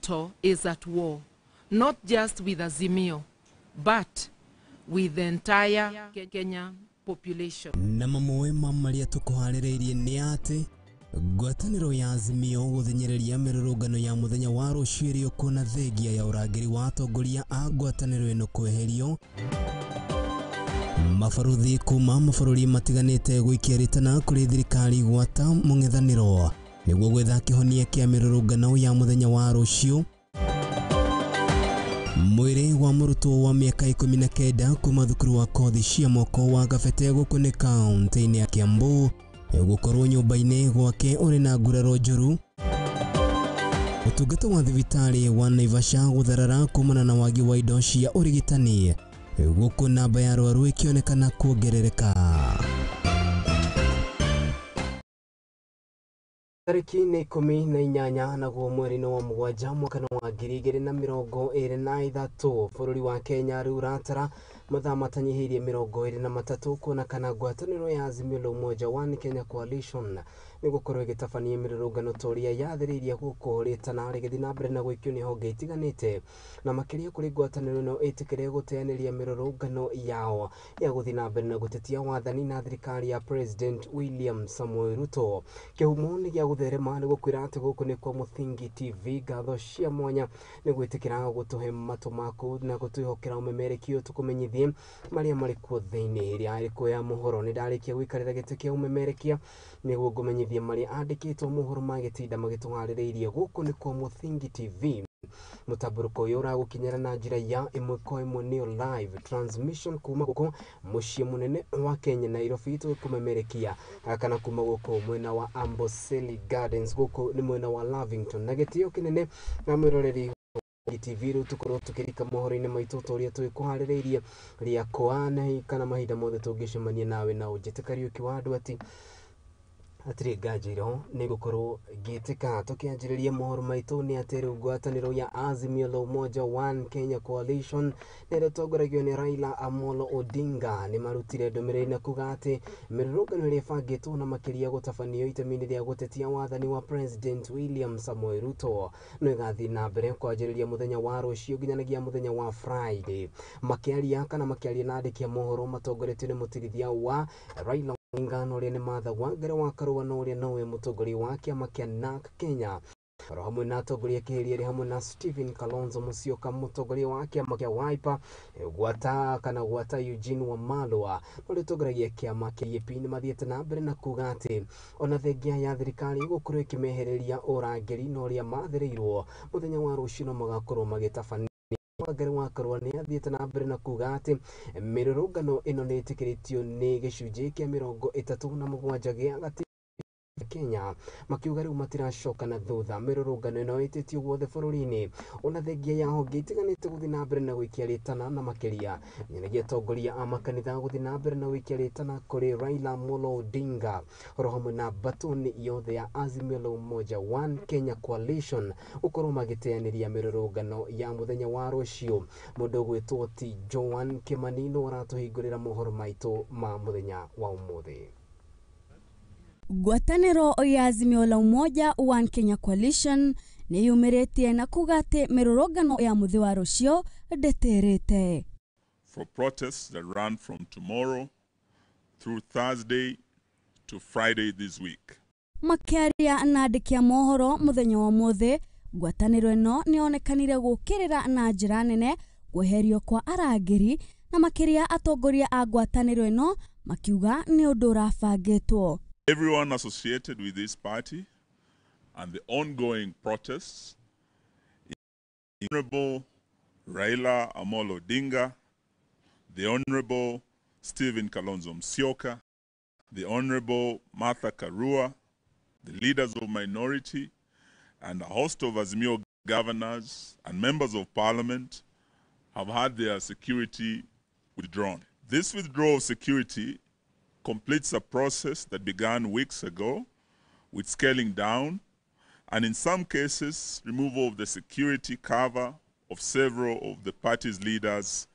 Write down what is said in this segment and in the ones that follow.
Ruto is at war, not just with Azimio, but with the entire Kenya population. Na mamwe ma marĩa tũkũharĩrĩirie nĩ atĩ ngwatanĩro ya Azimio gũthinyĩrĩria mĩrũrũngano ya mũthenya wa rũciũ ĩrĩ kuona thengia ya ũrangĩri wa atongoria a ngwatanĩro ĩno kweherio. Mabaruthi kuma mabũrũri matiganĩte gũikia rĩtana kũrĩ thirikari gwata mũng'ethanĩro nĩguo gwetha kĩhonia kĩa mĩrũrũngano ya mũthenya wa rũciũ. Mwĩrĩ wa mũrutwo wa mĩaka 19 kuma thukuru wa kothi cia moko wa Kabete gũkũ nĩ kaũntĩ-inĩ ya Kiambu gũkorwo nyũmba-inĩ gwake ũrĩ na nguraro njũru. Ũtungata wa thibitarĩ wa Naivasha gũtharara kumana na wagi wa indo cia ũrigitani gũkũ namba ya arwaru ĩkĩonekana kuongerereka. Tarĩki nĩ 18 naguo mweri-inĩ wa 7 mwaka wa 2023 bũrũri wa Kenya rĩu ũratara mathaa matanyihĩirie 23 kuona kana ngwatanĩro ya Azimio la Umoja One Kenya Coalition nĩ gũkorwo ĩgĩtabania mĩrũrũngano ta ũrĩa yathĩrĩirie gũkũ rĩtana rĩgĩthiĩ na mbere na gũikio nĩ honge itiganĩte na makĩria kũrĩ ngwatanĩro ĩno ĩtĩkĩre gũteanĩria mĩrũrũngano yao ya gũthiĩ na mbere na gũtetia wathani na thirikari ya President William Samoei Ruto. Kĩhumo nĩ gĩa gũtherema nĩ gũkwĩra atĩ gũkũ nĩ kwa Mũthingi TV. Ngatho cia mwanya nĩ gwĩtĩkĩra gũtũhe matũ maku na gũtwĩhokera ũmemerekio tũkũmenyithie marĩa marĩ kuo thĩinĩ. Ĩrĩa ĩrĩ ya mohoro nĩ ndarĩkia gũikarĩra gĩtĩ kĩa ũmemerekia nĩguo ngũmenyithie marĩa andĩkĩtwo mohoro ma gĩtinda magĩtũharĩrĩirie. Gũkũ nĩ kwa Mũthingi TV. Mũtambũrũko ũyũ ũragũkinyĩra na njĩra ya ĩmwe kwa ĩmwe nĩyo live transmission kuma gũkũ mũciĩ mũnene wa Kenya Nairobi tũkũmemerekia kana kuma gũkũ mwena wa Amboseli Gardens, gũkũ nĩ mwena wa Lavington. Na gĩtĩo kĩnene na mwĩroreri TV rĩu tũkorwo tũkĩrika mohoro-inĩ maitũ ta ũrĩa twĩkũharĩrĩirie rĩakwa na kana mahinda mothe tũngĩcemania nawe na ũnjĩte Kariũki wa andũ ati hatirĩ nganja nĩ gũkorwo ngĩtĩka. Tũkĩanjĩrĩria mohoro maitũ nĩ atĩ rĩu ngwatanĩro ya Azimio la Umoja One Kenya Coalition ĩrĩa ĩtongoragio nĩ Raila Amolo Odinga nĩ marutire ndũmĩrĩri na kuga atĩ mĩrũrũngano ĩrĩa ĩbangĩtwo na makĩria gũtabanio itemi-inĩ rĩa gũtetia wathani wa President William Samoei Ruto no ĩgathiĩ na mbere kwanjĩrĩria mũthenya wa rũciũ nginyanagia mũthenya wa Friday. Makĩaria kana makĩaria na andĩki a mohoro matongoretio nĩ mũtigithia wa Raila Odinga na ũrĩa nĩ Martha Wangari wa Karua na ũrĩa nowe mũtongoria wa kĩama kĩa NARC Kenya, oro hamwe na atongoria kĩhĩria hamwe na Stephen Kalonzo Musyoka mũtongoria wa kĩama kĩa Wiper, gwata kana gwata Eugene Wamalwa ũrĩa ũtongoragia kĩama kĩa DAP nĩ mathiĩte na mbere na kuga atĩ ona thengia ya thirikari gũkorwo ĩkĩmehereria ũrangĩri na ũrĩa mathĩrĩirwo mũthenya wa rũciũ no magakorwo magĩtabania. Wangari wa Karua nĩ athiĩte na mbere na kuga atĩ mĩrũrũngano ĩno nĩ ĩtĩkĩrĩtio nĩ gĩcunjĩ kĩa 37 gĩa gati Kenya, makiuga rĩu matiracoka na thutha. Mĩrũrũngano ĩno ĩtĩtio guothe bũrũri-inĩ ona thengia ya honge itiganĩte gũthiĩ na mbere na gũikia rĩtana na makĩria nginyagia atongoria a makanitha gũthiĩ na mbere na gũikia rĩtana kũrĩ Raila Amolo Odinga oro hamwe na batoni yothe ya Azimio la Umoja One Kenya Coalition gũkorwo magĩteanĩria mĩrũrũngano ya mũthenya wa rũciũ. Mũndũ ũgwĩtwo ti Joan Kimani no aratũhingũrĩra mohoro maitũ ma mũthenya wa ũmũthĩ. Ngwatanĩro ya Azimio la Umoja One Kenya Coalition nĩ yumĩrĩtie na kuga atĩ mĩrũrũngano ya mũthĩ wa rũciũ ndĩtĩrĩte. For protests that run from tomorrow through Thursday to Friday this week. Makĩaria na andĩki a mohoro mũthenya wa ũmũthĩ, ngwatanĩro ĩno nĩyonekanire gũkĩrĩra na njĩra nene kweherio kwa arangĩri na makĩria atongoria a ngwatanĩro ĩno makiuga nĩ ũndũ ũrabangĩtwo. Everyone associated with this party and the ongoing protests, Honorable Raila Amolo Odinga, the Honorable Stephen Kalonzo Musyoka, the Honorable Martha Karua, the leaders of minority, and a host of Azimio governors and members of parliament have had their security withdrawn. This withdrawal of security completes a process that began weeks ago with scaling down and in some cases removal of the security cover of several of the party's leaders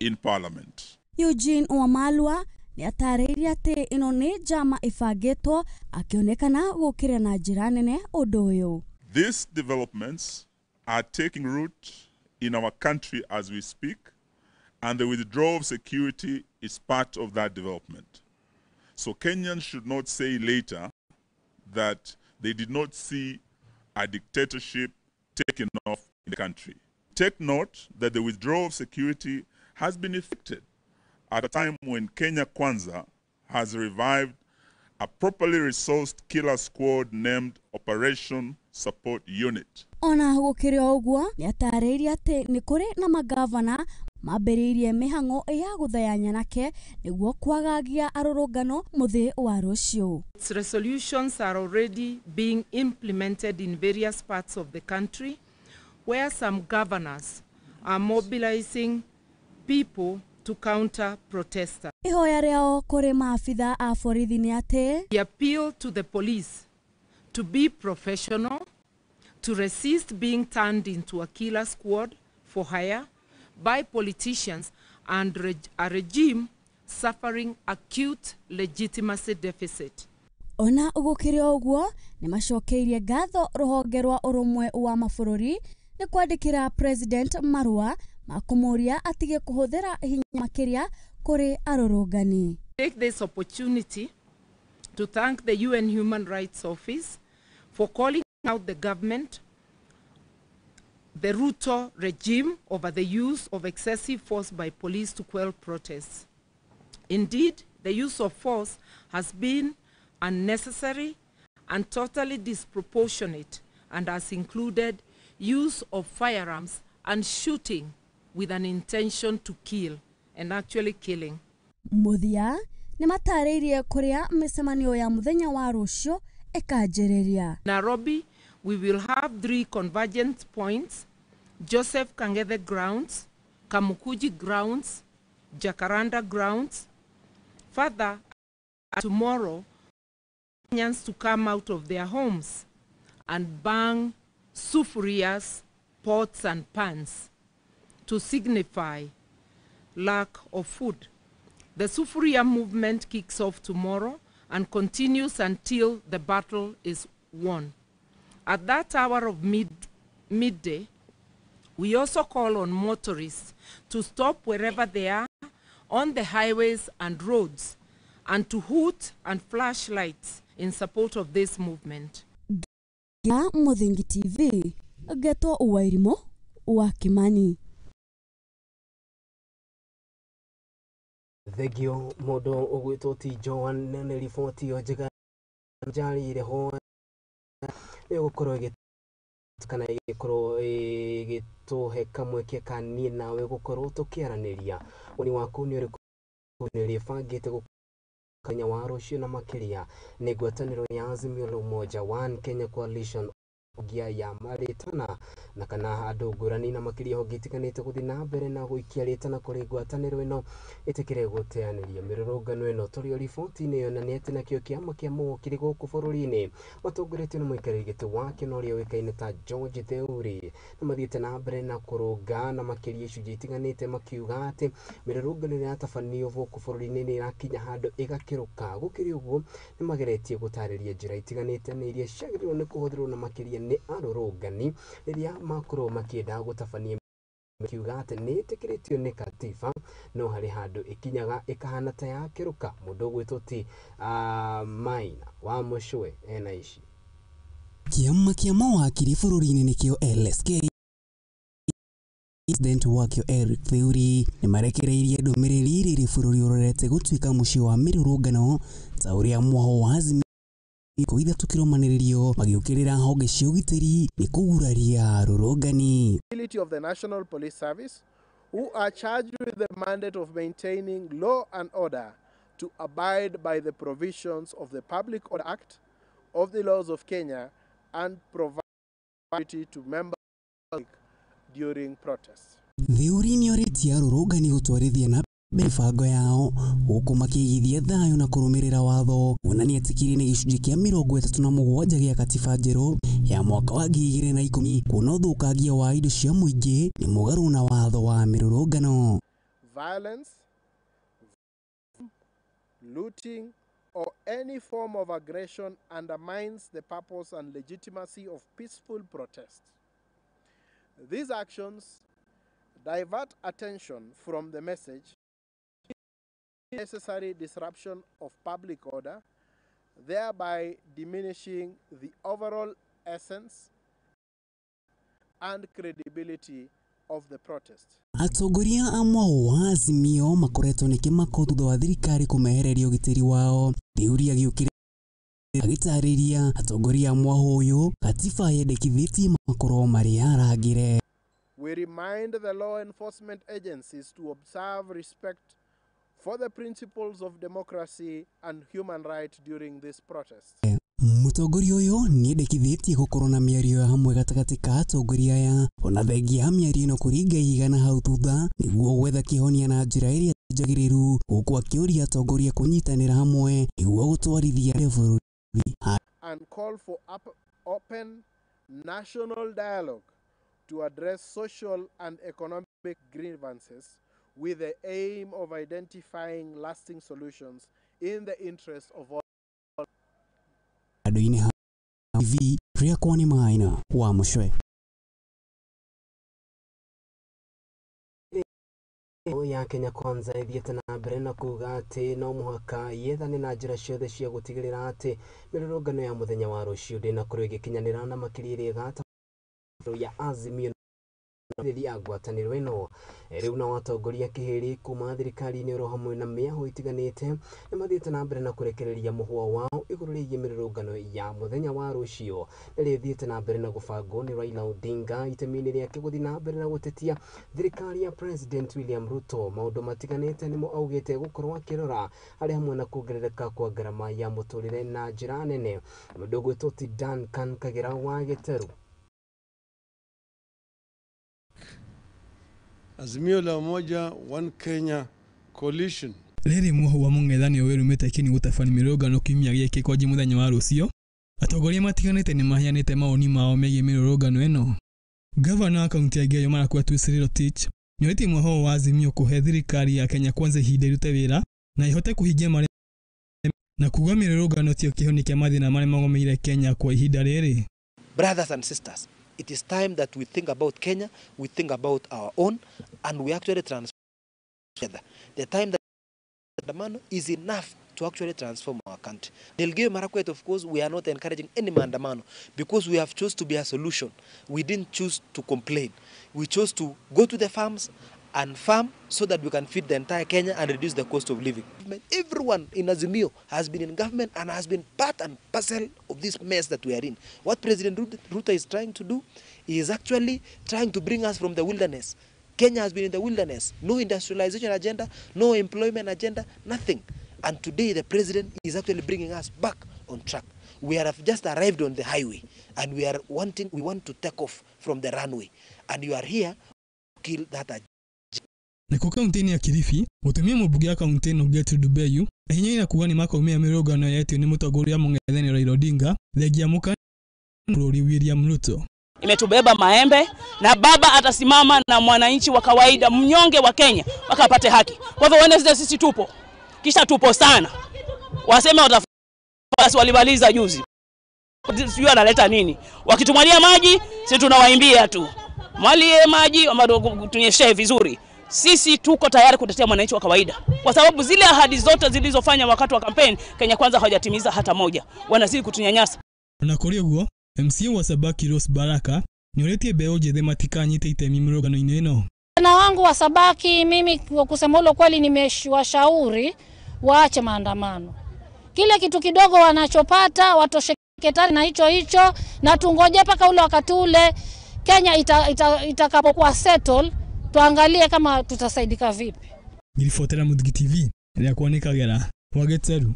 in parliament. Eugene Wamalwa nĩ atarĩirie atĩ ĩno nĩ njama ĩbangĩtwo akĩonekana gũkĩra na njĩra nene ũndũ ũyũ. These developments are taking root in our country as we speak, and the withdrawal of security is part of that development. So Kenyans should not say later that they did not see a dictatorship taken off in the country. Take note that the withdrawal of security has been effected at a time when Kenya Kwanza has revived a properly resourced killer squad named Operation Support Unit. Ona gũkĩrĩ o ũguo nĩatarĩirie atĩ nĩ kũrĩ na magavana mambĩrĩirie mĩhang'o ya gũthaya nyanake nĩguo kwagagia arũrũngano mũthĩ wa rũciũ. Its resolutions are already being implemented in various parts of the country, where some governors are mobilizing people to counter protesters. Ihoya rĩao kũrĩ maabitha a borithi nĩ atĩ We appeal to the police to be professional, to resist being turned into a killer squad for hire by politicians and a regime suffering acute legitimacy deficit. Ona gũkĩrĩ o ũguo nĩ macokeirie ngatho rũhonge rwa ũrũmwe wa mabũrũri nĩ kwandĩkĩra President marũa ma kũmũũria atige kũhũthĩra hinya makĩria kũrĩ arũrũngani. Take this opportunity to thank the UN Human Rights Office for calling out the government, the Ruto regime, over the use of excessive force by police to quell protests. Indeed, the use of force has been unnecessary and totally disproportionate, and has included use of firearms and shooting with an intention to kill, and actually killing. Mũthia nĩ matarĩirie kũrĩa mĩcemanio ya mũthenya wa rũciũ ĩkanjĩrĩria. Nairobi, we will have 3 convergence points: Joseph Kang'ethe Grounds, Kamukunji Grounds, Jacaranda Grounds. Further, tomorrow, Kenyans to come out of their homes and bang sufurias, pots and pans to signify lack of food. The Sufuria movement kicks off tomorrow and continues until the battle is won. At that hour of midday, we also call on motorists to stop wherever they are on the highways and roads and to hoot and flash lights in support of this movement. Ya Muthingi TV, Geto Wairimu wa Kimani. Thengio mũndũ ũgwĩtwo ti Joan nĩ riboti ĩyo njega njarĩire ho ĩgũkorwo kana ĩgĩkorwo ĩgĩtũhe kamweke ka niĩ nawe gũkorwo tũkĩaranĩria. Woni waku nĩ ũrĩkũ nĩrĩbangĩte gũkanya wa rũciũ na makĩria nĩ ngwatanĩro ya Azimio la Umoja One Kenya Coalition gia ya marĩtana na kana andũ ngũrani na makĩria honge itiganĩte gũthiĩ na mbere na gũikia rĩtana kũrĩ ngwatanĩro ĩno ĩtĩkĩre gũteanĩria mĩrũrũngano ĩno. Tũrĩ o riboti-inĩ ĩyo na nĩ atĩ nakĩo kĩama kĩa mawakiri gũkũ bũrũri-inĩ matongoretio nĩ mũikarĩri gĩtĩ wakĩo na ũrĩa ũĩkaine ta George Theuri na mathiĩte na mbere na kũrũnga na makĩria icunjĩ itiganĩte makiuga atĩ mĩrũrũngano ĩrĩa yatabanio gũkũ bũrũri-inĩ nĩ ĩrakinya handũ ĩgakĩrũka. Gũkĩrĩ ũguo nĩ mageretie gũtarĩria njĩra itiganĩte na iria ciagĩrĩirwo nĩ kũhũthĩrwo na makĩria nĩ arũrũngani rĩrĩa makorwo makĩenda gũtabania makiuga atĩ nĩ ĩtĩkĩrĩtio nĩ katiba no harĩ handũ ĩkinyaga ĩkahana ta yakĩrũka. Mũndũ ũgwĩtwo ti Maina wa Mũcwe ena ici. Kĩama kĩa mawakiri bũrũri-inĩ nĩkĩo LSK President wakĩo Eric Theuri nĩ marekereirie ndũmĩrĩri rĩrĩ bũrũri ũrorete gũtuĩka mũciĩ wa mĩrũrũngano ta ũrĩa mwaho wa Azimio ithatũ kĩrũmanĩrĩrio magĩũkĩrĩra honge cia ũgitĩri nĩ kũguraria arũrũngani. Of the National Police Service, who are charged with the mandate of maintaining law and order, to abide by the provisions of the Public Order Act, of the laws of Kenya, and provide security to members during protests. Theuri nĩorĩtie arũrũngani gũtwarithia na mĩbango yao gũkũ makĩigithia thayũ na kũrũmĩrĩra watho. Ona nĩetĩkirie nĩ gĩcunjĩ kĩa 37 gĩa katiba njerũ ya mwaka wa 2010 kuona ũthũkangia wa indo cia mũingĩ nĩ mũgarũ na watho wa mĩrũrũngano. Violence, looting, or any form of aggression undermines the purpose and legitimacy of peaceful protest. These actions divert attention from the message, necessary disruption of public order, thereby diminishing the overall essence and credibility of the protest. Atongoria a mwahũ wa Azimio makoretwo nĩ kĩmako thutha wa thirikari kũmehereria ũgitĩri wao. Kĩũria gĩũkĩrĩte agĩtarĩria atongoria a mwahũ ũyũ katiba yendekithĩtie makorwo marĩ arangĩre. We remind the law enforcement agencies to observe respect for the principles of democracy and human rights during this protest. Mũtongoria ũyũ nĩendekithĩtie gũkorwo na mĩario ya hamwe gatagatĩ ka atongoria aya ona thengia ya mĩario ĩno kũringa ihiga hau thutha nĩguo gwetha kĩhonia na njĩra ĩrĩa njagĩrĩru, gũkũ akĩũria atongoria kũnyitanĩra hamwe nĩguo gũtwarithia bũrũri. And call for open national dialogue to address social and economic grievances with the aim of identifying lasting solutions in the interest of all. Andũ-inĩ TV rĩakwa nĩ Maina wa Mũcwe. Ya Kenya Kwanza ĩthiĩte na mbere na kuga atĩ no mũhaka yethane na njĩra ciothe cia gũtigĩrĩra atĩ mĩrũrũngano ya mũthenya wa rũciũ ndĩnakorwo ĩgĩkinyanĩra na makĩria ĩrĩa ĩgata ya Azimio ya ngwatanĩro ĩno. Rĩu nao atongoria kĩhĩrĩ kuma thirikari-inĩ oro hamwe na mĩahũ itiganĩte nĩ mathiĩte na mbere na kũrekereria mũhwa wao igũrũ rĩgiĩ mĩrũrũngano ya mũthenya wa rũciũ ĩrĩa ĩthiĩte na mbere na gũbangwo nĩ Raila Odinga itemi-inĩ rĩake gũthiĩ na mbere na gũtetia thirikari ya President William Ruto. Maũndũ matiganĩte nĩmo augĩte gũkorwo akĩrora harĩ hamwe na kuongerereka kwa ngarama ya mũtũrĩre na njĩra nene. Mũndũ ũgwĩtwo ti Duncan Kagera wa Gĩteru. Azimio la Umoja One Kenya Coalition. Rĩrĩ muoho wa mũng'ethanĩro wĩrumĩte kĩni gũtabania mĩrũrũngano kiumia gĩkĩ kwanjia mũthenya wa rũciũ. Atongoria matiganĩte nĩmaheanĩte mawoni mao megiĩ mĩrũrũngano ĩno. Gavana wa kaunti ya Elgeyo Marakwet Wesley Rotich nĩorĩtie mwahũ wa Azimio kũhe thirikari ya Kenya Kwanza ihinda ĩrute wĩra na ĩhote kũhingia marĩa na kuga mĩrũrũngano tiyo kĩhonia kĩa mathĩna marĩa magũmĩire Kenya kwa ihinda rĩrĩ. Brothers and sisters, it is time that we think about Kenya, we think about our own, and we actually transform together. The time that maandamano is enough to actually transform our country. Elgeyo Marakwet, of course, we are not encouraging any maandamano because we have chose to be a solution. We didn't choose to complain. We chose to go to the farms and farm so that we can feed the entire Kenya and reduce the cost of living. Everyone in Azimio has been in government and has been part and parcel of this mess that we are in. What President Ruto is trying to do is actually trying to bring us from the wilderness. Kenya has been in the wilderness. No industrialization agenda, no employment agenda, nothing. And today the president is actually bringing us back on track. We have just arrived on the highway and we want to take off from the runway. And you are here to kill that agenda. Nĩkuo kaunti-inĩ ya Kilifi, mũtumia mũmbunge wa kaunti ĩno Gertrude Mbeyu ahinyĩrĩirie kuga nĩmakaumĩra mĩrũrũngano yetio nĩ mũtongoria mũng'ethanĩro Raila Odinga thengia mũkana bũrũri William Ruto. Imetubeba maembe na baba atasimama na mwananchi wa kawaida mnyonge wa Kenya mpaka apate haki. Kwa hivyo Wednesday sisi tupo, kisha tupo sana. Waseme watafasi walimaliza juzi, sijui analeta nini. Wakitumwalia maji sisi tunawaimbia tu, mwalie maji tunyeshe vizuri. Sisi tuko tayari kutetea mwananchi wa kawaida kwa sababu zile ahadi zote zilizofanya wakati wa kampeni Kenya Kwanza hawajatimiza hata moja, wanazidi kutunyanyasa. Na kũrĩ ũguo MCA wa Sabaki Rose Baraka nĩorĩtie mbeũ njĩthĩ matikanyite itemi mĩrũrũngano-inĩ ĩno. Na wangu wa Sabaki, mimi kwa kusema ule kweli nimewashauri waache maandamano. Kile kitu kidogo wanachopata watosheketani na hicho hicho, na tungoje mpaka ule wakati ule Kenya itakapokuwa settle, tuangalie kama tutasaidika vipi. Nilifotera Mutgi TV ya kuoneka gera wa Gĩteru.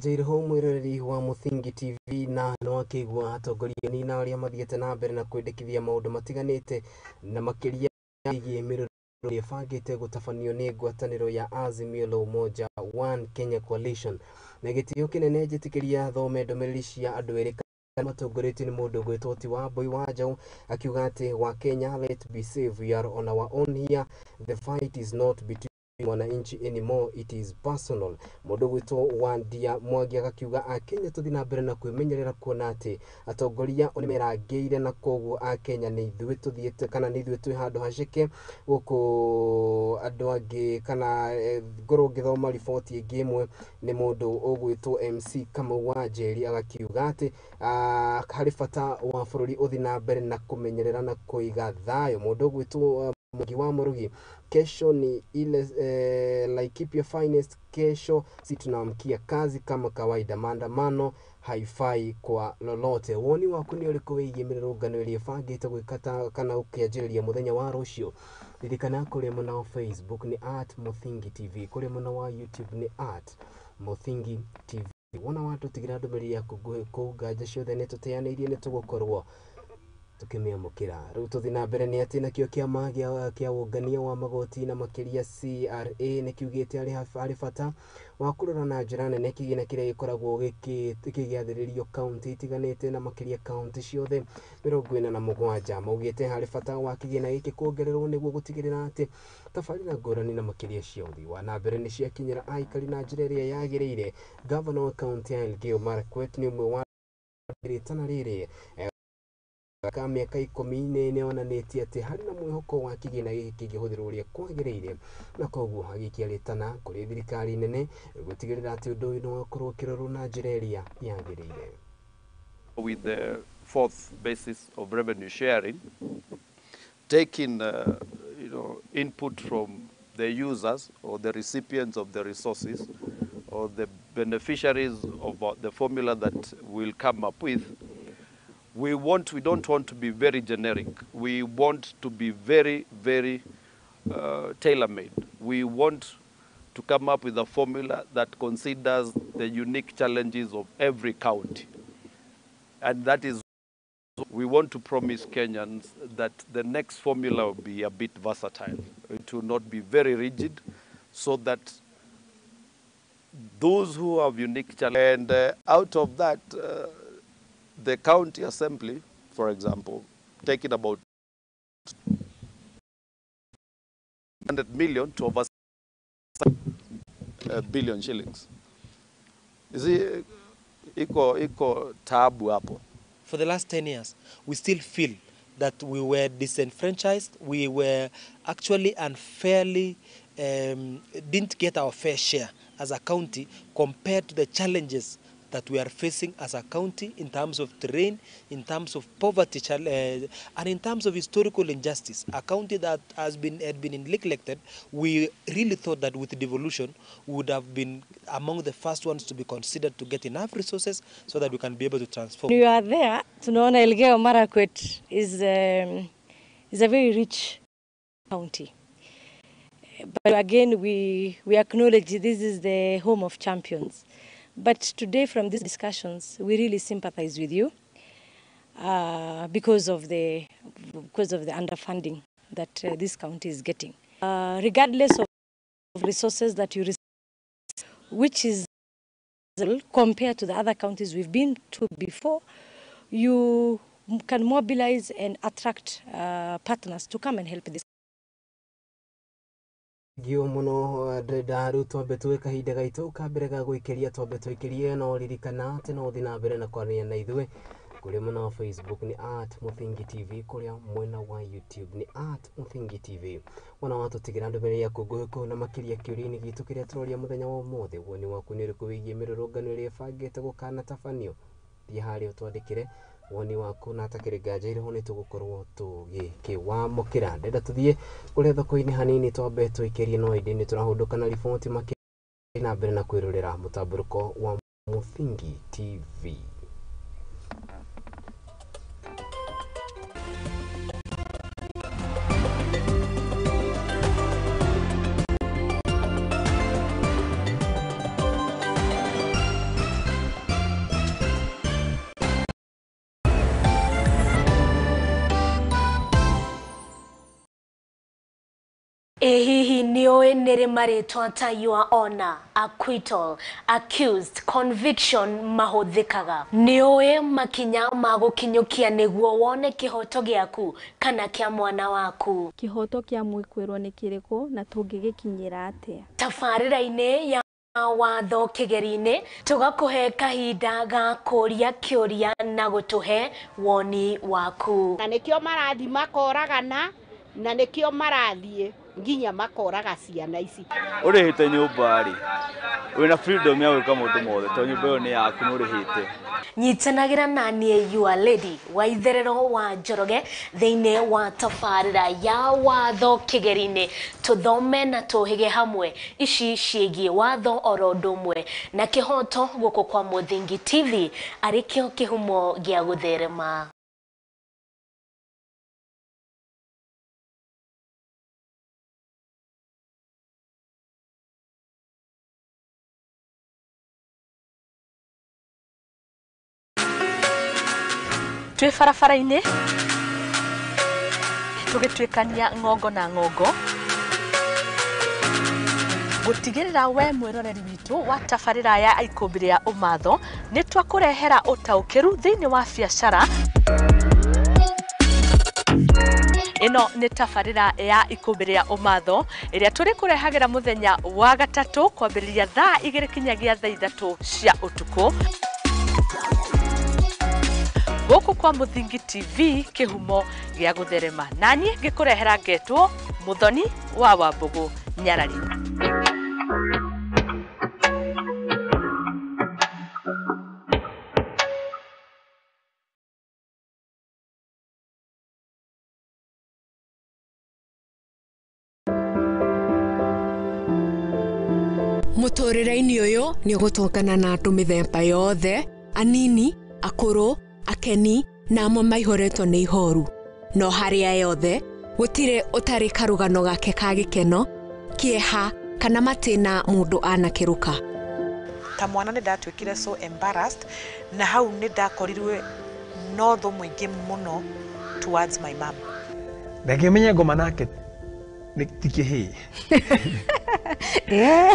Jairho mwiroreri wa Muthingi TV na nĩwakĩigua atongoria nina arĩa mathiĩte na mbere na kwendekithia maũndũ matiganĩte na makĩria ĩgiĩ mĩrũrũngano ĩbangĩte gũtabanio nĩ ngwatanĩro ya Azimio la Umoja One Kenya Coalition. Na gĩtĩo kĩnene njĩtĩkĩria thome ndũmĩrĩri cia andũ erĩ matongoretio nĩ mũndũ ũgwĩtwo ti Wambui wa Njaũ akiuga atĩ wa Kenya, let be safe, we are on our own here, the fight is not between Mwananchi anymore, it is personal. Mũndũ gwitwo Wandia Mwangi agakiuga Akenya tũthiĩ na mbere na kwĩmenyerera kuona atĩ atongoria nĩmerangĩire na koguo Akenya nĩ ithuĩ tũthiĩte kana nĩ ithuĩ twĩ handũ haceke gũkũ andũ angĩ kana ngorwo ngĩthoma riboti ĩngĩ ĩmwe nĩ mũndũ ũgwĩtwo MC Kamau wa Njeri agakiuga atĩ harĩ bata wa bũrũri ũthiĩ na mbere na kũmenyerera na kũiga thayũ. Mũndũ ũgwĩtwo Mwangi wa Murugi, kesho ni ile Laikipia finest, kesho si tunaamkia kazi kama kawaida, maandamano haifai kwa lolote. Woni waku nĩ ũrĩkũ wĩgiĩ mĩrũrũngano ĩrĩa ĩbangĩte gwĩka kana ũkĩanjĩrĩria mũthenya wa rũciũ? Ririkana kũrĩa mwena wa Facebook nĩ @MuthingiTV, kũrĩa mwena wa YouTube nĩ @MuthingiTV. Wona watũtigĩra ndũmĩrĩri yaku nguhĩ kũu, nganja ciothe nĩ tũteanĩirie, nĩ tũgũkorwo tukĩmĩamũkĩra. Rĩu tũthiĩ na mbere nĩ atĩ nakĩo kĩama kĩa ũngania wa magoti na makĩria CRA nĩ kiugĩte harĩ bata wa kũrora na njĩra nene kĩgĩna kĩrĩa gĩkoragwo gĩkĩgathĩrĩrio kaunti itiganĩte na makĩria kaunti ciothe 47. Maugĩte harĩ bata wa kĩgĩna gĩkĩ kuongererwo nĩguo gũtigĩrĩra atĩ tabarĩra ngũrani na makĩria cia ũthii wa na mbere nĩ ciakinyĩra aikari na njĩra ĩrĩa yagĩrĩire. Gavana wa kaunti ya Elgeyo Marakwet nĩ ũmwe wa rĩtana rĩrĩ ka mĩaka 10 nĩ onanĩtie atĩ harĩ na mwĩhoko wa kĩgĩna gĩkĩ kĩngĩhũthĩrwo ũrĩa kwagĩrĩire, na koguo agĩikia rĩtana kũrĩ thirikari nene gũtigĩrĩra atĩ ũndũ ũyũ nĩ wakorwo ũkĩrorwo na njĩra ĩrĩa yagĩrĩire. With the fourth basis of revenue sharing, taking input from the users or the recipients of the resources or the beneficiaries of the formula that we'll come up with. We don't want to be very generic. We want to be very, very tailor-made. We want to come up with a formula that considers the unique challenges of every county. And that is, we want to promise Kenyans that the next formula will be a bit versatile. It will not be very rigid, so that those who have unique challenges, and out of that, the county assembly, for example, taking about 100 million to over billion shillings. You see, iko taabu hapo. For the last 10 years, we still feel that we were disenfranchised. We were actually unfairly, didn't get our fair share as a county compared to the challenges that we are facing as a county in terms of terrain, in terms of poverty, and in terms of historical injustice. A county that had been neglected, we really thought that with devolution, we would have been among the first ones to be considered to get enough resources so that we can be able to transform. You are there, tunaona Elgeyo Marakwet is a very rich county. But again, we acknowledge this is the home of champions. But today, from these discussions, we really sympathize with you because of the underfunding that this county is getting. Regardless of resources that you receive, which is compared to the other counties we've been to before, you can mobilize and attract partners to come and help this. Gio muno ndĩrenda rĩu twambe tuwe kahinda gaitũ ka mbere ga gũikĩria twambe tũikĩrie no ririkana atĩ no ũthiĩ na mbere na kwaria na ithuĩ kũrĩa mwena wa Facebook nĩ @MuthingiTV, kũrĩa mwena wa YouTube nĩ @MuthingiTV. Wona watũtigĩra ndũmĩrĩri yaku nguhĩ kũu na makĩria kĩũria-inĩ gitũ kĩrĩa tũroria mũthenya wa ũmũthĩ, woni waku nĩ ũrĩkũ wĩgiĩ mĩrũrũngano ĩrĩa ĩbangĩte gũkanatabanio? Thiĩ harĩa ũtwandĩkĩre woni waku na atakĩrĩ nganja irĩho nĩ tũgũkorwo tũgĩkĩwamũkĩra. Ndĩrenda tũthiĩ kũrĩa thoko-inĩ hanini twambe tũikĩrie no ĩndĩ nĩ tũrahũndũka na riboti makĩria na mbere na kwĩrorera mũtambũrũko wa Muthingi TV. Ĩ hihi Nĩũĩ nĩrĩ marĩtwa ta your honor, acquittal, accused, conviction mahũthĩkaga. Nĩũĩ makinya ma gũkinyũkia nĩguo wone kĩhoto gĩaku kana kĩa mwana waku. Kĩhoto kĩa mwĩkwĩrwo nĩ kĩrĩkũ na tũngĩgĩkinyĩra atĩa? Tabarĩra-inĩ ya watho kĩgeri-inĩ tũgakũhe kahinda ga kũria kĩũria na gũtũhe woni waku. Na nĩkĩo marathiĩ makoragana, na nĩkĩo marathiĩ nginya makoraga ciana ici. Ũrĩhĩte nyũmba rĩ, wĩna freedom ya gwĩka maũndũ mothe tondũ nyũmba ĩyo nĩ yaku nĩ ũrĩhĩte. Nyitanagĩra na niĩ your lady wa itherero wa Njoroge thĩinĩ wa tabarĩra ya watho kĩgeri-inĩ, tũthome na tũhĩge hamwe ici ciĩgiĩ watho oro ũndũ ũmwe na kĩhoto gũkũ kwa Mũthingi TV arĩ kĩo kĩhumo gĩa gũtherema. Twĩ barabara-inĩ tũgĩtuĩkania ng'ongo na ng'ongo gũtigĩrĩra we mwĩroreri witũ wa tabarĩra ya ikũmbĩ rĩa ũmatho nĩ twakũrehera ũtaũkĩru thĩinĩ wa biacara. Ĩno nĩ tabarĩra ya ikũmbĩ rĩa ũmatho ĩrĩa tũrĩkũrehagĩra mũthenya wa gatatũ kwambĩrĩria thaa 2 kinyagia thaa 3 cia ũtukũ gũkũ kwa Mũthingi TV kĩhumo gĩa gũtherema, naniĩ ngĩkũrehera ngetwo Mũthoni wa Wambũgũ Nyarari. Mũtũrĩre-inĩ ũyũ nĩ ũgũtũngana na andũ mĩthemba yothe, anini, akũrũ, akeni na amwe maihũrĩtwo nĩ ihoru. No harĩa yothe gũtirĩ ũtarĩ karũgano gake ka gĩkeno, kĩeha kana matĩna mũndũ anakĩrũka. Ta mwana nĩ ndatuĩkire so embarrassed na hau nĩ ndakorirwe no thũ mũingĩ mũno towards my mom. Reke menye ngoma nake ti kĩhĩĩ.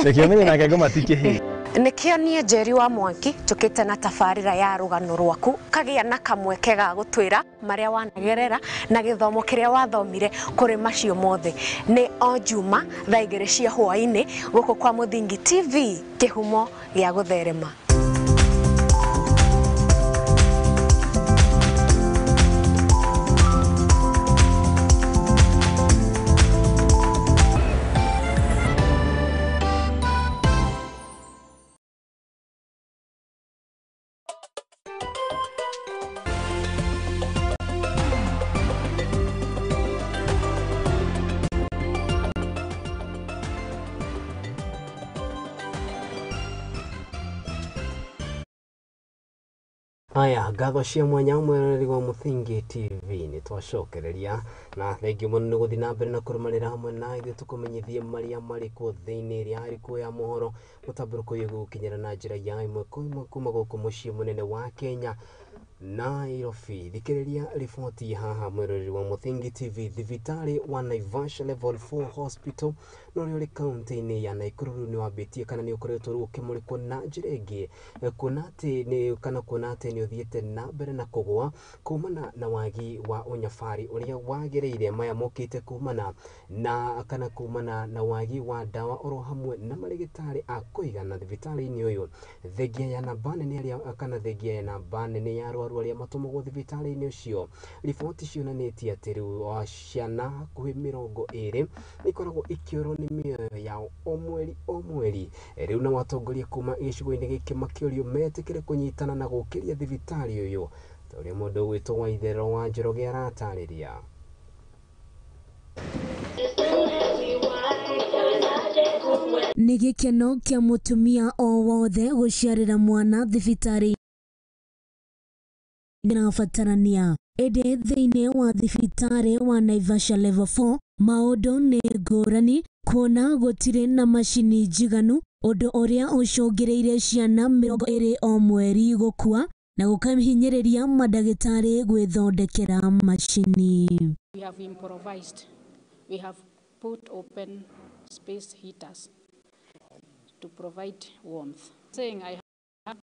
Reke menye nake ngoma ti kĩhĩĩ. Nĩkĩo niĩ Njeri wa Mwangi njũkĩte na tabarĩra ya rũgano rwaku kagĩa na kamweke ga gũtwĩra marĩa wanagerera na gĩthomo kĩrĩa wathomire kũrĩ macio mothe. Nĩ o Juma thaa 2 cia hwaĩ-inĩ gũkũ kwa Mũthingi TV kĩhumo gĩa gũtherema. Aya, ngatho cia mwanya mwĩroreri wa Mũthingi TV nĩ twacokereria na thengiũ mũno nĩ gũthiĩ na mbere na kũrũmanĩra hamwe na ithuĩ tũkũmenyithie marĩa marĩ kuo thĩinĩ ĩrĩa arĩ kuo ya mohoro mũtambũrũko ũyũ gũgũkinyĩra na njĩra ya ĩmwe kwa ĩmwe kuma gũkũ mũciĩ mũnene wa Kenya Nairobi. Thikĩrĩria riboti haha mwĩroreri wa Mũthingi TV. Thibitarĩ wa Naivasha Level 4 Hospital na ũrĩa ũrĩ kaunti-inĩ ya Nakuru rĩu nĩ wambĩtie kana nĩ ũkoretwo rĩu ũkĩmũrĩkwo na njĩra ĩngĩ kuona atĩ nĩ kana kuona atĩ nĩ ũthiĩte na mbere na kũgũa kumana na wagi wa ũnyabari ũrĩa wagĩrĩire. Maya mokĩte kumana na kana kumana na wagi wa ndawa oro hamwe na marĩgĩtarĩ a kũigana thibitarĩ-inĩ ũyũ. Thengia ya namba nene arĩa kana thengia ya namba nene ya arwaru arĩa matũmagwo thibitarĩ-inĩ ũcio, riboti cionanĩtie atĩ rĩu ciana hakuhĩ 20 ikoragwo ikĩũrwo nĩ mĩoyo yao o mweri o mweri. Rĩu nao atongoria kuma gĩcigo-inĩ gĩkĩ makĩũrio metĩkĩre kũnyitana na gũkĩria thibitarĩ ũyũ ta ũrĩa mũndũ ũgwĩtwo Waitherero wa Njoroge aratarĩria. Nĩ gĩkeno kĩa mũtumia o wothe gũciarĩra mwana thibitarĩ ĩrabatarania, ĩndĩ thĩinĩ wa thibitarĩ wa Naivasha Level 4 maũndũ nĩ ngũrani kuona gũtirĩ na macini njiganu, ũndũ ũrĩa ũcũngĩrĩirie ciana 20 o mweri gũkua na gũkahinyĩrĩria mandagĩtarĩ gwĩthondekera macini. We have improvised. We have put open space heaters to provide warmth. Saying I have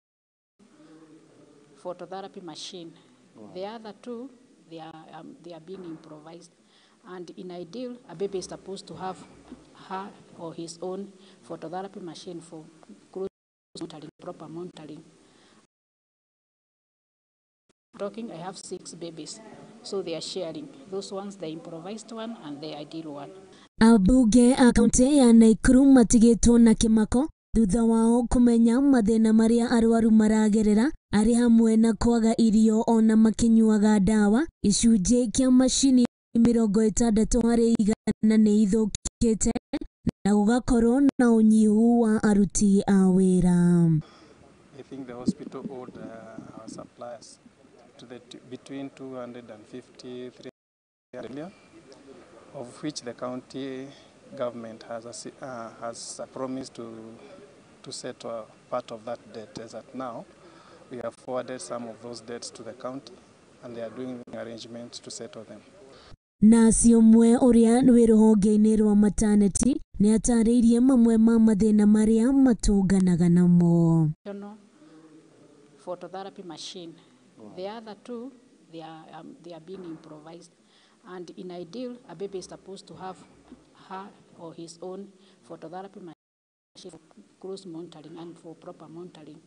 phototherapy machine. Wow. The other two, they are being improvised. And in ideal, a baby is supposed to have her or his own phototherapy machine for close monitoring, proper monitoring. Talking, I have 6 babies, so they are sharing. Those ones, the improvised one and the ideal one. Abunge a kaunti ya Nakuru matigĩtwo na kĩmako thutha wao kũmenya mathĩna marĩa arwaru maragerera arĩ hamwe na kwaga irio ona makĩnyuaga ndawa. Gĩcunjĩ kĩa macini 60% nĩ ithũkĩte na gũgakorwo na ũnyihu wa aruti a wĩra. I think the hospital owed our suppliers to the between 250 300 million, of which the county government has promised to settle part of that debt. As at now, we have forwarded some of those debts to the county, and they are doing arrangements to settle them. Nasi ũmwe ũrĩa wĩ rũhonge-inĩ rwa maternity nĩ atarĩirie mamwe ma mathĩna marĩa matũnganaga namo. Phototherapy machine. Wow. The other two, they are being improvised. And in ideal, a baby is supposed to have her or his own phototherapy machine for close monitoring and for proper monitoring.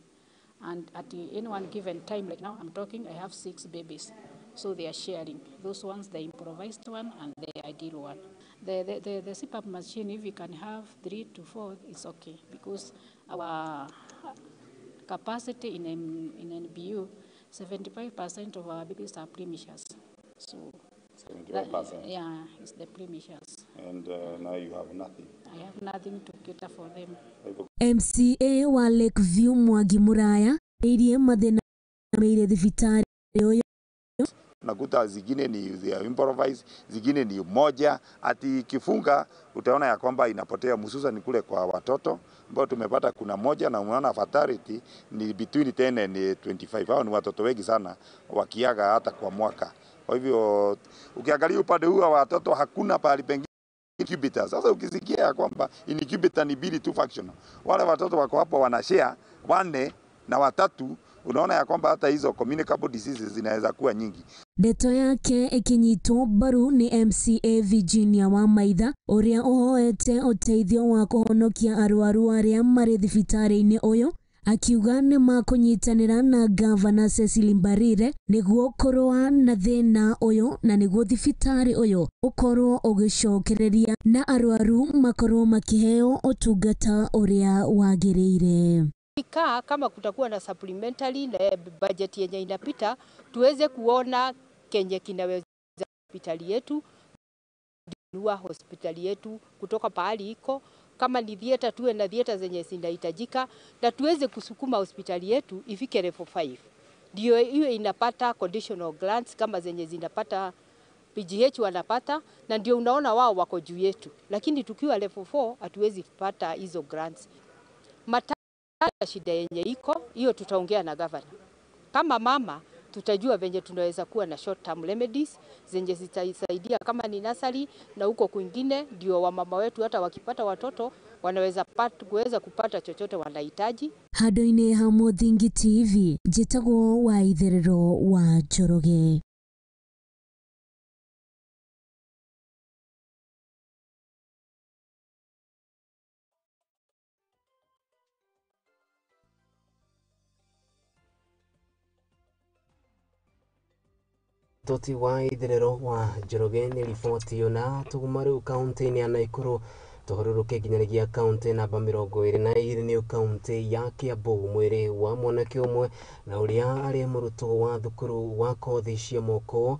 And at any one given time, like now I'm talking, I have 6 babies. So they are sharing. Those ones, the improvised one and the ideal one. The CPAP machine, if you can have 3 to 4, it's okay, because our capacity in NBU, 75% of our babies are prematures. So 75%? Yeah, it's the prematures. And now you have nothing? I have nothing to cater for them. MCA wa Lakeview Mwangi Muraya irie mathĩna meire thibitarĩ ũyũ. Nakuta zingine ni improvise, zingine ni moja, ati kifunga utaona ya kwamba inapotea, hususan kule kwa watoto ambao tumepata kuna moja, na unaona fatality ni between 10 and 25. Hao ni watoto wengi sana wakiaga hata kwa mwaka. Kwa hivyo ukiangalia upande huu wa watoto hakuna pahali pengine incubator. Sasa ukisikia ya kwamba incubator ni mbili tu functional, wale watoto wako hapo wanashare 4 na 3, unaona ya kwamba hata hizo communicable diseases zinaweza kuwa nyingi. Ndeto yake ikinyitwo mbaru ni MCA Virginia Wamaitha ũrĩa ũhoete ũteithio wa kũhonokia arwaru arĩa marĩ thibitarĩ-inĩ ũyũ, akiuga nĩ makũnyitanĩra na Gavana Cecily Mbarire nĩguo kũrũa na thĩna ũyũ na nĩguo thibitarĩ ũyũ ũkorwo ũgĩcokereria na arwaru makorwo makĩheo ũtungata ũrĩa wagĩrĩire. Kaa kama kutakuwa na supplementary na budget yenye inapita, tuweze kuona kenye kinaweza hospitali yetu, hospitali yetu kutoka pahali iko. Kama ni theater, tuwe na theater zenye zinahitajika, na tuweze kusukuma hospitali yetu ifike level 5. Ndio iwe inapata conditional grants kama zenye zinapata PGH wanapata, na ndio unaona wao wako juu yetu. Lakini tukiwa level 4 hatuwezi kupata hizo grants. Shida yenye iko hiyo tutaongea na governor. Kama mama tutajua venye tunaweza kuwa na short term remedies zenye zitasaidia kama ni nasari na huko kwingine, ndio wamama wetu hata wakipata watoto wanaweza kuweza kupata chochote wanahitaji. Handũ-inĩ ha Mũthingi TV, njĩtagwo wa Itherero wa Njoroge. Toti wa Itherero wa Njoroge nĩ riboti na tuguma rĩu kaunti-inĩ ya Nakuru tũhũrũrũke nginyagia kaunti namba 22 nĩ kaunti ya Kiambu. Mwĩrĩ wa mwanake ũmwe na ũrĩa arĩ mũrutwo wa thukuru wa kothi cia moko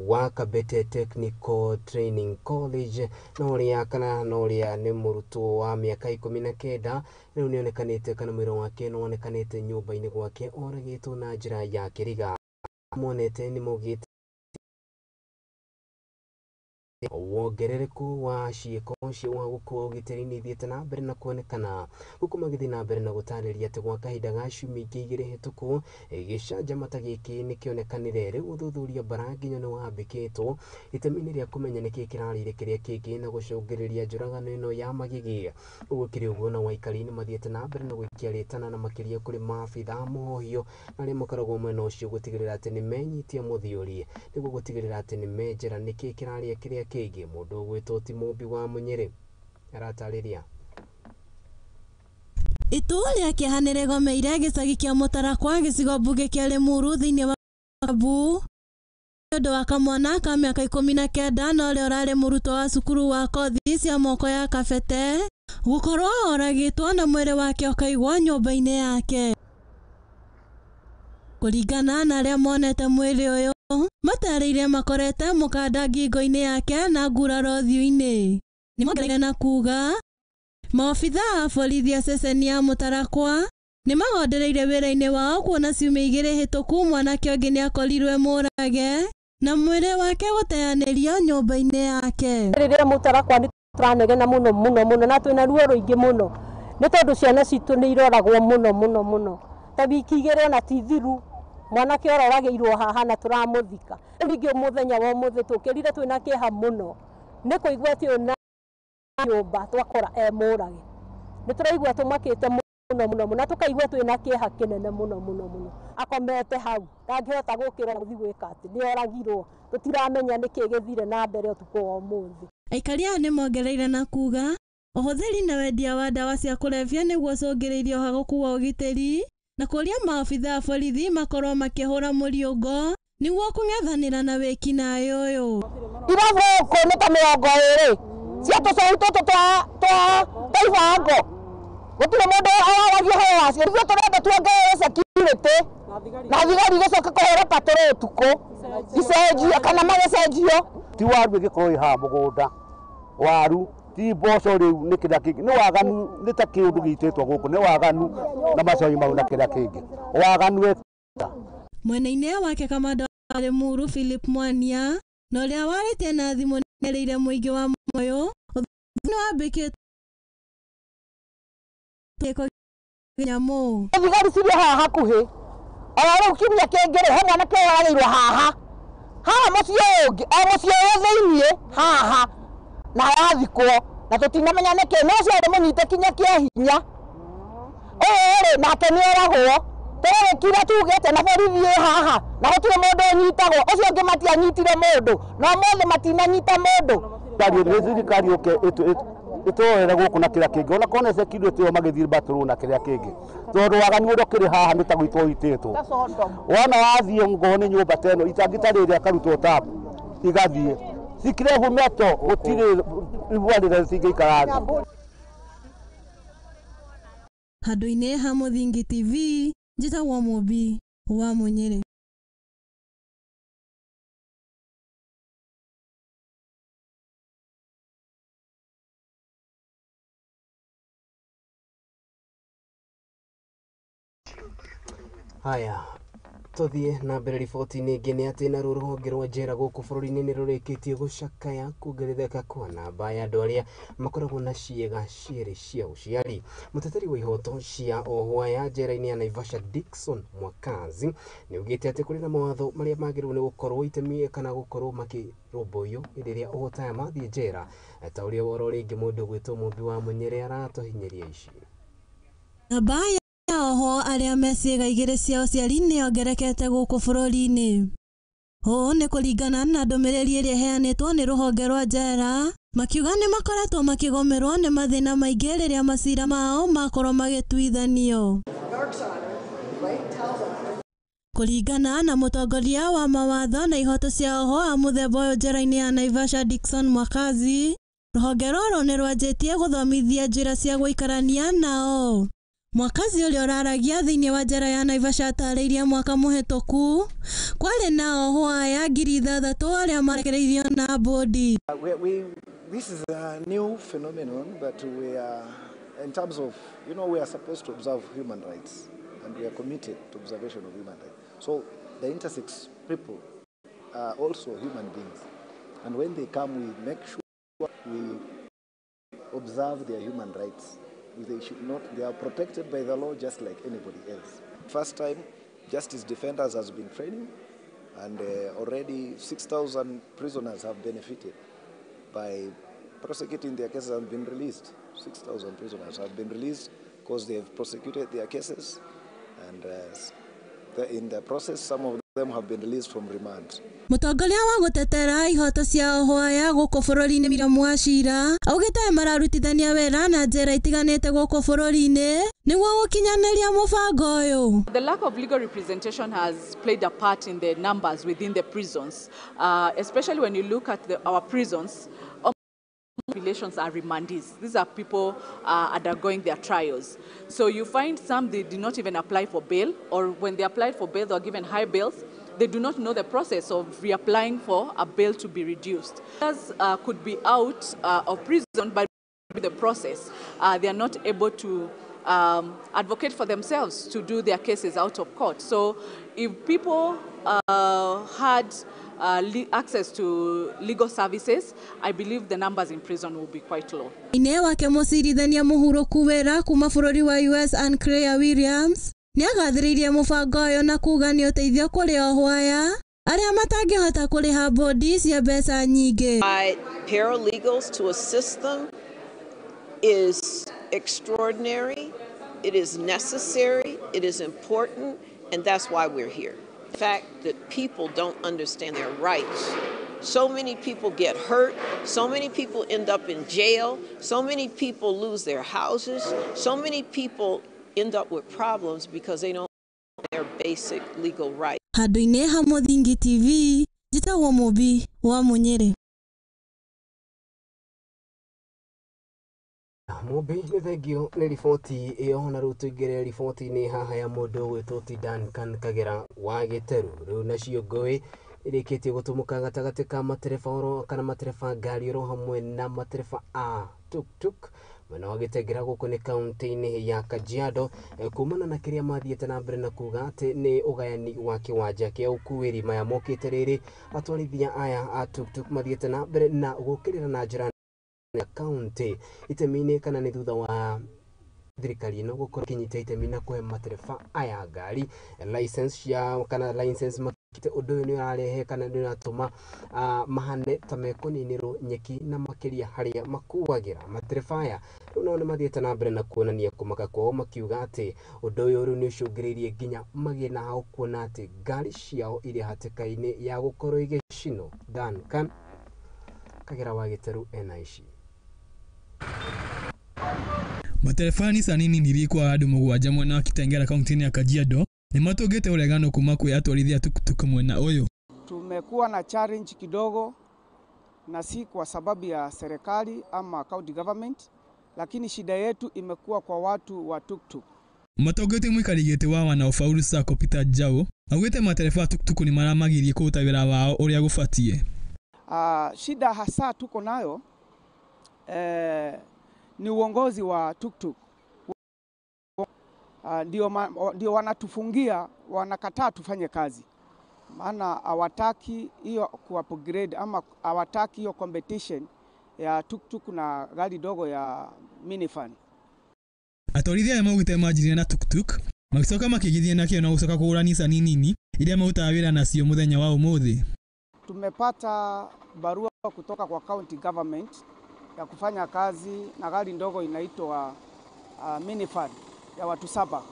wa Kabete Technical Training College na ũrĩa kana na ũrĩa nĩ mũrutwo wa mĩaka 19 rĩu nĩonekanĩte kana mwĩrĩ wake nĩwonekanĩte nyũmba-inĩ gwake oragĩtwo na njĩra ya kĩriga. Monete nĩ maugĩte Wongerereku wa ciĩko cia ũhagũku wa ũgitĩri nĩ ithiĩte na mbere na kuonekana gũkũ magĩthiĩ na mbere na gũtarĩria atĩ gwa kahinda ga ciumia ingĩ igĩrĩ hĩtũku gĩcanjama ta gĩkĩ nĩkĩonekanire. Rĩu ũthuthuria mbara nginyo nĩ wambĩkĩtwo itemi-inĩ rĩa kũmenya nĩkĩ kĩrarĩire kĩrĩa kĩngĩ na gũcũngĩrĩria njũragano ĩno ya magigi. Gũkĩrĩ ũguo na waikari nĩ mathiĩte na mbere na gũikia rĩtana na makĩria kũrĩ maabitha mũhohio na arĩa makoragwo mwena ũcio gũtigĩrĩra atĩ nĩmenyitia mũthiũri nĩguo gũtigĩrĩra atĩ nĩmenjera nĩkĩ kĩrarĩa kĩrĩa kĩngĩ. Mũndũ ũgwĩtwo ti Mũmbi wa Mũnyĩrĩ aratarĩria. Itua rĩa kĩeha nĩrĩgomeire gĩcagi kĩa Mũtarakwa gĩcigo mbunge kĩa Limuru thĩinĩ wa Kiambu nĩ ũndũ wa kamwana ka mĩaka 19 na ũrĩa ũrarĩ mũrutwo wa cukuru wa kothi cia moko ya Kabete gũkorwo oragĩtwo na mwĩrĩ wake ũkaigwo nyũmba-inĩ yake. Kũringana na arĩa monete mwĩrĩ ũyũ matarĩirie makorete mũkanda ngingo-inĩ yake na nguraro ũthiũ-inĩ. Nĩmongereire na kuga maobitha a borithi a ceceni ya Mũtarakwa nĩmagondereire wĩra-inĩ wao kuona ciumia igĩrĩ hĩtũku mwanake ũngĩ nĩakorirwe mũrage na mwĩrĩ wake gũteanĩrio nyũmba-inĩ yake. Rĩrĩa Mũtarakwa nĩ tũranegena mũno mũno mũno na twĩna ruo rũingĩ mũno nĩ tondũ ciana citũ nĩ iroragwo mũno mũno mũno ta wiki igĩrĩ ona ti thiru mwanake ororagĩirwo haha na tũramũthika. Rĩu ningĩ mũthenya wa ũmũthĩ tũkĩrire twĩna kĩeha mũno nĩ kũigua atĩ ũyũ na nyũmba twakora e mũrage. Nĩ tũraigua tũmakĩte mũno mũno mũno na tũkaigua twĩna kĩeha kĩnene mũno mũno mũno. Akomete hau ndangĩhota gũkĩra gũthiĩ gwĩka atĩ nĩ oragirwo, tũtiramenya nĩkĩ gĩthire na mbere ũtukũ wa ũmũthĩ. Aikari aya nĩmongereire na kuga ũhũthĩri na wendia wa ndawa cia kũrebia nĩguo ũcũngĩrĩirie ũhagũku wa ũgitĩri na kũria maobitha a borithi makorwo makĩhũra mũriũngo nĩguo kũng'ethanĩra na wĩkinaĩ ũyũ. Irabu gũkũ nĩ ta 20 cia tũcau tũtũ twa ibango gũtirĩ mũndũ araragia ũhoro wacio. Ithuĩ tũrenda tuongerere security na thigari igĩcoke kũhũra patrol ũtukũ icenjio kana magĩcenjio. Ti waru ĩgĩkorwo ĩ haha mũgũnda, waru ti mboco rĩu nĩ kĩrĩa kĩngĩ, nĩ waganu, nĩ ta kĩũndũ gĩitĩtwo gũkũ, nĩ waganu na macoi mau na kĩrĩa kĩngĩ waganu. Mwena-inĩ wake kamanda wa Limuru Philip Mwania na ũrĩa warĩtie na thimũ nĩerĩire mũingĩ wa Moyo nĩ wambĩkĩtwo nyamũ. Thigari cirĩ haha hakuhĩ ona rĩu kiumia kĩngĩ rĩ he mwanake oragĩirwo haha haha mũciĩ ũngĩ o mũciĩ ũyũ thĩiniĩ haha na arathikwo na tũtinamenya nĩkĩ, no ũcio arĩ mũnyite kinya kĩa hinya ũyũ rĩ nake nĩ oragwo. Tũrĩkire tugĩte na borithi ĩ haha na gũtirĩ mũndũ ũnyitagwo, ũcio ũngĩ matianyitire mũndũ na ũmũthĩ matinanyita mũndũ. Nĩ thirikari yũke ĩtũrorere gũkũ na kĩrĩa kĩngĩ, ona korwo nĩ security ĩyo magĩthiĩ patrol na kĩrĩa kĩngĩ, tondũ waganu ũrĩa ũkĩrĩ haha nĩ ta gwitwo ũitĩtwo. Wona wathiĩ ngorwo nĩ nyũmba ta ĩno itangi ta rĩrĩa akarutwo tabu igathiĩ cikirebu meto gũtirĩ ibua rĩrĩa cingĩikara thĩ. Handũ-inĩ ha Mũthingi TV njĩtagwo Mũmbi wa Mũnyĩrĩ. Haya, tuthiĩ na mbere riboti-inĩ ĩngĩ nĩ atĩ naruo rũhonge rwa njera gũkũ bũrũri-inĩ nĩ rũrĩkĩtie gũcakaya kuongerereka kwa namba ya andũ arĩa makoragwo na ciĩga cierĩ cia ũciari. Mũteteri wa ihoto cia ohwo aya njera-inĩ ya Naivasha Dickson Mwakazi nĩ augĩte atĩ kũrĩ na mawatho marĩa magĩrĩirwo nĩ gũkorwo itemi kana gũkorwo makĩrũmbũiyo hĩndĩ ĩrĩa ohwo ta aya mathiĩ njera, ta ũrĩa oro rĩngĩ mũndũ ũgwĩtwo Mũmbi wa Mũnyĩrĩ aratũhinyĩria ici. Namba ya ohwo arĩa me ciĩga igĩrĩ cia ũciari nĩ yongererekete gũkũ bũrũri-inĩ. Ũũ nĩ kũringana na ndũmĩrĩri ĩrĩa ĩheanĩtwo nĩ rũhonge rwa njera makiuga nĩ makoretwo makĩgũmĩrwo nĩ mathĩna maingĩ rĩrĩa macira mao makorwo magĩtuithanio. Kũringana na mũtongoria wa mawatho na ihoto cia ohwo a mũthemba ũyũ njera-inĩ ya Naivasha Dickson Mwakazi, rũhonge rũrũ nĩ rwanjĩtie gũthomithia njĩra cia gũikarania nao. Mwakazi ũrĩa ũraragia thĩinĩ wa njera ya Naivasha atarĩirie mwaka mũhĩtũku kwarĩ na ohwo aya 6,000 arĩa marekereirio na bodi. This is a new phenomenon, but we are, in terms of, you know, we are supposed to observe human rights, and we are committed to observation of human rights. So the intersex people are also human beings. And when they come, we make sure we observe their human rights. They should not, they are protected by the law just like anybody else. First time, Justice Defenders has been training, and already 6,000 prisoners have benefited by prosecuting their cases and been released. 6,000 prisoners have been released because they have prosecuted their cases, and in the process, some of them have been released from remand. Mũtongoria wa gũtetera ihoto cia ohwo aya gũkũ bũrũri-inĩ Miriam Wachira augĩte mararutithania wĩra na njĩra itiganĩte gũkũ bũrũri-inĩ nĩguo gũkinyanĩria mũbango ũyũ. The lack of legal representation has played a part in the numbers within the prisons, especially when you look at our prisons. Populations are remandees. These are people undergoing their trials. So you find some, they did not even apply for bail, or when they applied for bail, they were given high bails. They do not know the process of reapplying for a bail to be reduced. Others could be out of prison, but the process, they are not able to advocate for themselves to do their cases out of court. So if people had access to legal services, I believe the numbers in prison will be quite low. Ine wake mũcirithania mũhurũku wĩra kuma bũrũri wa US Ann Claire Williams nĩagathĩrĩirie mũbango ũyũ na kuga nĩ ũteithio kũrĩ ohwo aya arĩa matangĩhota kũrĩha bodi cia mbeca nyingĩ. Paralegals to assist them is extraordinary, it is necessary, it is important, and that's why we're here. The fact that people don't understand their rights. So many people get hurt, so many people end up in jail, so many people lose their houses, so many people end up with problems because they don't know their basic legal rights. Handũ-inĩ ha Mũthingi TV, njĩtagwo Mũmbi wa Mũnyĩrĩ. Mũmbi nĩ thengio nĩ riboti ĩyo na rĩu tũingĩre riboti-inĩ haha ya mũndũ ũgwĩtwo ti Duncan Kagera wa Gĩteru. Rĩu nacio ngũĩ ĩrĩkĩtie gũtumũka gatagatĩ ka matereba oro kana matereba ngari oro hamwe na matereba a tuk-tuk mwena wa Gĩtengera gũkũ nĩ kaunti-inĩ ya Kajiado kumana na kĩrĩa mathiĩte na mbere na kuga atĩ nĩ ũgayani wa kĩwanja kĩa ũkuĩri. Maya mokĩte rĩrĩ atwarithia aya a tuk-tuk mathiĩte na mbere na gũkĩrĩra na njĩra ya kaunti itemi-inĩ kana nĩ thutha wa thirikari ĩno gũkorwo ĩkĩnyita itemi na kũhe matereba aya ngari license cia kana license makĩte. Ũndũ ũyũ nĩ ũrarehe kana nĩ ũratũma mahane ta mekũninĩrwo nyeki na makĩria harĩa makuagĩra. Matereba aya rĩu nao nĩ mathiĩte na mbere na kuonania kũmaka kwao makiuga atĩ ũndũ ũyũ rĩu nĩ ũcũngĩrĩirie nginya magĩe na hao kuona atĩ ngari ciao irĩ hatĩka-inĩ ya gũkorwo igĩcinwo. Duncan Kagera wa Gĩteru ena ici. Matereba Nissan nini iria andũ mũgwanja mwena wa Kitengela kaunti-inĩ ya Kajiado nĩ matũngĩte ũregano kuma kwĩ atwarithia tuktuk mwena ũyũ. Tumekuwa na challenge kidogo, na si kwa sababu ya serikali ama county government, lakini shida yetu imekuwa kwa watu wa tuktuk. Matongotie mũikari gĩtĩ wa wana Ufaulu Sacco Peter Njau augĩte matereba tuktuk nĩ maramagirie kũruta wĩra wao ũrĩa gũbatiĩ. Shida hasa tuko nayo ni uongozi wa tuktuk. Ndio wanatufungia, wanakataa tufanye kazi. Maana hawataki hiyo ku-upgrade ama hawataki hiyo competition ya tuktuk na gari dogo ya minifan. Atwarithia aya maugĩte manjirie na tuktuk magĩcoka makĩgithia nakĩo na gũcoka kũgũra Nissan nini iria marutaga wĩra nacio mũthenya wa ũmũthĩ. Tumepata barua kutoka kwa county government ya kufanya kazi na gari ndogo inaitwa minifan ya watu 7,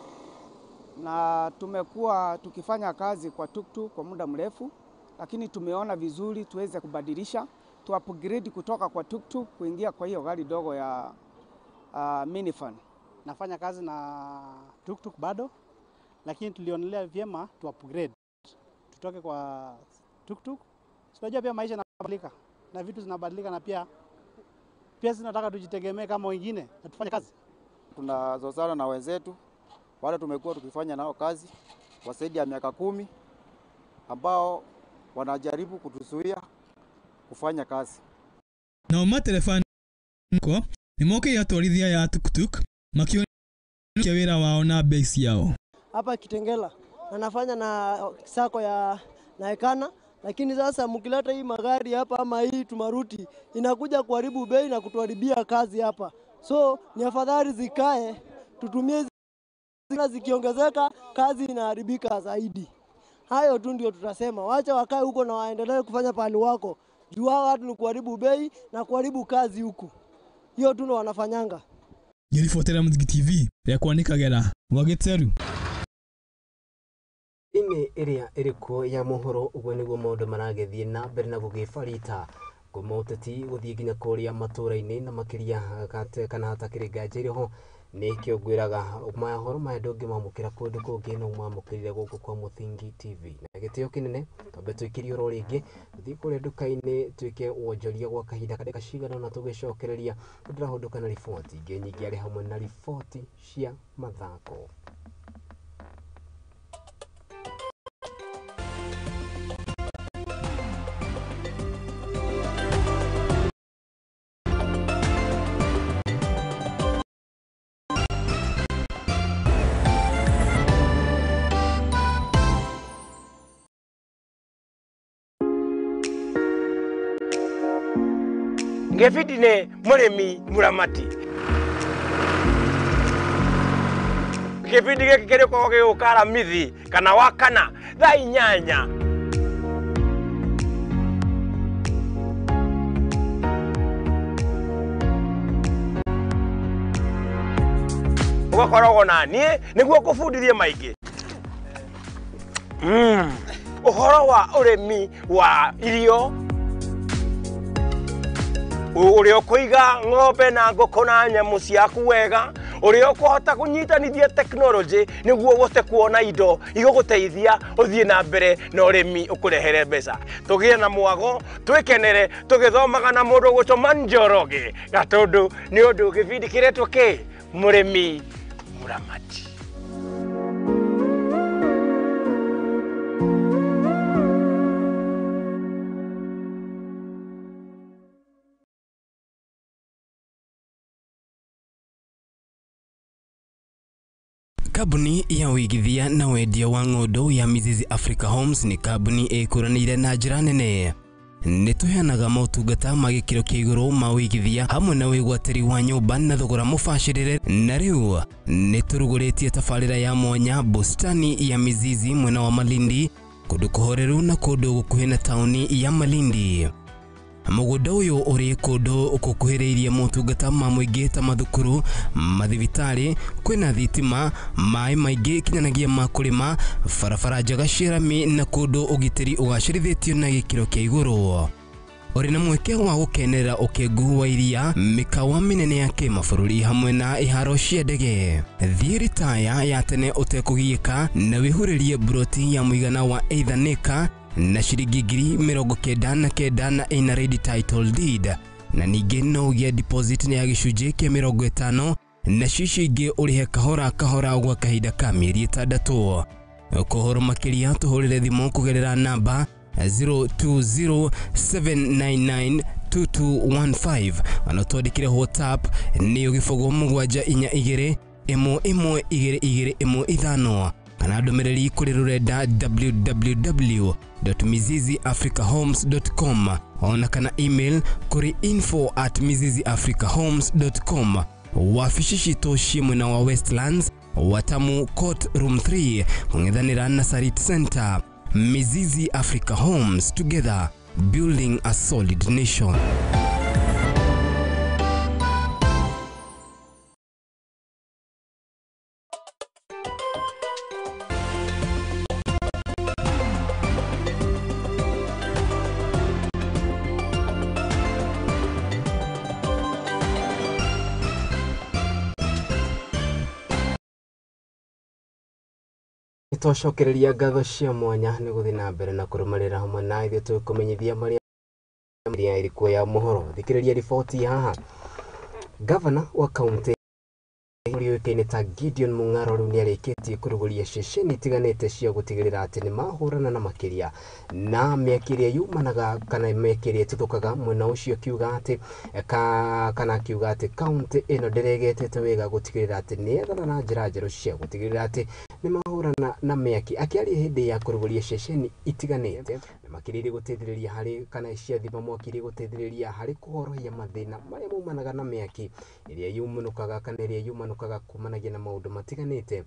na tumekuwa tukifanya kazi kwa tuktuk kwa muda mrefu, lakini tumeona vizuri tuweze kubadilisha tu upgrade kutoka kwa tuktuk kuingia kwa hiyo gari dogo ya minifan. Nafanya kazi na tuktuk bado, lakini tulionelea vyema tu upgrade tutoke kwa tuktuk. Unajua pia maisha yanabadilika na vitu zinabadilika, na pia zinataka tujitegemee kama wengine na tufanye kazi. Tunazozana na wenzetu wale tumekuwa tukifanya nao kazi kwa zaidi ya miaka 10 ambao wanajaribu kutuzuia kufanya kazi. Nao matereba ko nĩ mokĩire atwarithia ya tuktuk makĩonia wĩra wao na bei ciao. Hapa Kitengela na nafanya na sako ya Naekana Lakini sasa mkileta hii magari hapa ama hii tumaruti inakuja kuharibu bei na kutuharibia kazi hapa. So ni afadhali zikae, tutumie, zikiongezeka kazi inaharibika zaidi. Hayo tu ndio tutasema, wacha wakae huko na waendelee kufanya pahali wako. Juu hao watu ni kuharibu bei na kuharibu kazi huku. Hiyo tu ndio wanafanyanga. Ngĩribotera Mũthingi TV rĩakwa nĩ Kagera wa Gĩteru. Inĩ ĩrĩa ĩrĩkuo ya mohoro ũguo nĩguo maũndũ maragĩthiĩ na mbere na gũgĩbarita kuma ũteti gũthiĩ nginya kũrĩa matũra-inĩ na makĩria kana hatakĩrĩ nganja irĩho nĩkĩo ngwĩraga mohoro maya ndũngĩmamũkĩra kũndũ kũngĩ no ũmamũkĩrire gũkũ kwa Mũthingi TV na gĩtĩo kĩnene twambe tũikĩrie oro rĩngĩ tũthiĩ kũrĩa nduka-inĩ twĩke wonjoria gwa kahinda ka ndagĩka cigana ũna tũgĩcokereria ndĩrahũndũka na riboti ingĩ nyingĩ arĩ hamwe na riboti cia mathako. Ngĩbindi nĩ mũrĩmi mũramati. Kĩbindi gĩkĩ kĩrĩkoragwo gĩgũka Aramithi kana Wakana thaa 8. Ũgakoragwo na niĩ nĩguo ngũbundithie maingĩ. Ũhoro wa ũrĩmi wa irio, ũrĩa ũkũiga ng'ombe na ngũkũ na nyamũ ciaku wega, ũrĩa ũkũhota kũnyitanithia tekinoronjĩ nĩguo ũhote kuona indo igũgũteithia ũthiĩ na mbere na ũrĩmi ũkũrehere mbeca. Tũgĩe na mwago, twĩkenere tũgĩthomaga na mũndũ ũgwĩtwo Manjoroge Gatũndũ nĩ ũndũ gĩbindi kĩretwo kĩ? Mũrĩmi mũramati. Kambuni ya ũigithia na wendia wa ng'ũndũ ya Mizizi Africa Homes nĩ kambuni ĩkũranĩire na njĩra nene. Nĩ tũheanaga motungata ma gĩkĩro kĩa igũrũ ma ũigithia hamwe na wĩgwatĩri wa nyũmba na thogora mũbacĩrĩre, na rĩu nĩ tũrugũrĩtie tabarĩra ya mwanya bustani ya Mizizi mwena wa Malindi, kũndũ kũhoreru na kũndũ gũkuhĩ na taũni ya Malindi. Mũgũnda ũyũ ũrĩ kũndũ gũkuhĩrĩirie motungata ma mũingĩ ta mathukuru, mathibitarĩ, kwĩna thitima, maĩ maingĩ kinyanagĩa ma kũrĩma, barabara njega cia rami na kũndũ ũgitĩri ũgacĩrithĩtio na gĩkĩro kĩa igũrũ. Ũrĩ na mweke wa gũkenerera ũkengu wa iria, mĩkawa mĩnene ya kĩmabũrũri hamwe na iharo cia ndege. Thiĩ ritaya ya tene ũtekũgiĩka na wĩhurĩrie mburoti ya mũigana wa either acre na ciringi 99,000 na ĩna ready title deed, na ningĩ no ũgĩe deposit ya gĩcunjĩ kĩa 50 na cicio ingĩ ũrĩhe kahora kahora gwa kahinda ka mĩeri 6. Kũhoro makĩria tũhũrĩre thimũ kũgerera namba 0207992215 ona twandĩkĩre WhatsApp nĩyo 0742 11 22 15 kana ndũmĩrĩri kũrĩ rũrenda www.miziziafricahomes.com ona kana email kũrĩ info@miziziafricahomes.com. Wabici citũ ciĩ mwena wa Westlands, Watamu Court Room 3 kũng'ethanĩra na Sarit Center. Mizizi Africa Homes, together building a solid nation. Twacokereria ngatho cia mwanya nĩ gũthiĩ na mbere na kũrũmĩrĩra hamwe na ithuĩ tũkũmenyithia marĩa ĩrĩkuo ya mohoro. Thikĩrĩria riboti haha. Gavana wa kaunti ũrĩa ũĩkaine ta Gideon Mung'aro rĩu nĩarĩkĩtie kũrugũria ceceni itiganĩte cia gũtigĩrĩra atĩ nĩmahũrana na makĩria na mĩaki ĩrĩa yumanaga kana mĩaki ĩrĩa ĩtuthũkaga mwena ũcio, akiuga atĩ kana akiuga atĩ kaunti ĩno ndĩregetete wega gũtigĩrĩra atĩ nĩyethana na njĩra njerũ cia gũtigĩrĩra atĩ nĩmahũrana na mĩaki. Akĩaria hĩndĩ ya kũrugũria ceceni itiganĩte Na makĩria irĩ gũteithĩrĩria harĩ kana cia thima mwaki irĩ gũteithĩrĩria harĩ kũhorohia mathĩna marĩa maumanaga na mĩaki ĩrĩa yumanũkaga kana ĩrĩa yumanũkaga kumanagia na maũndũ matiganĩte.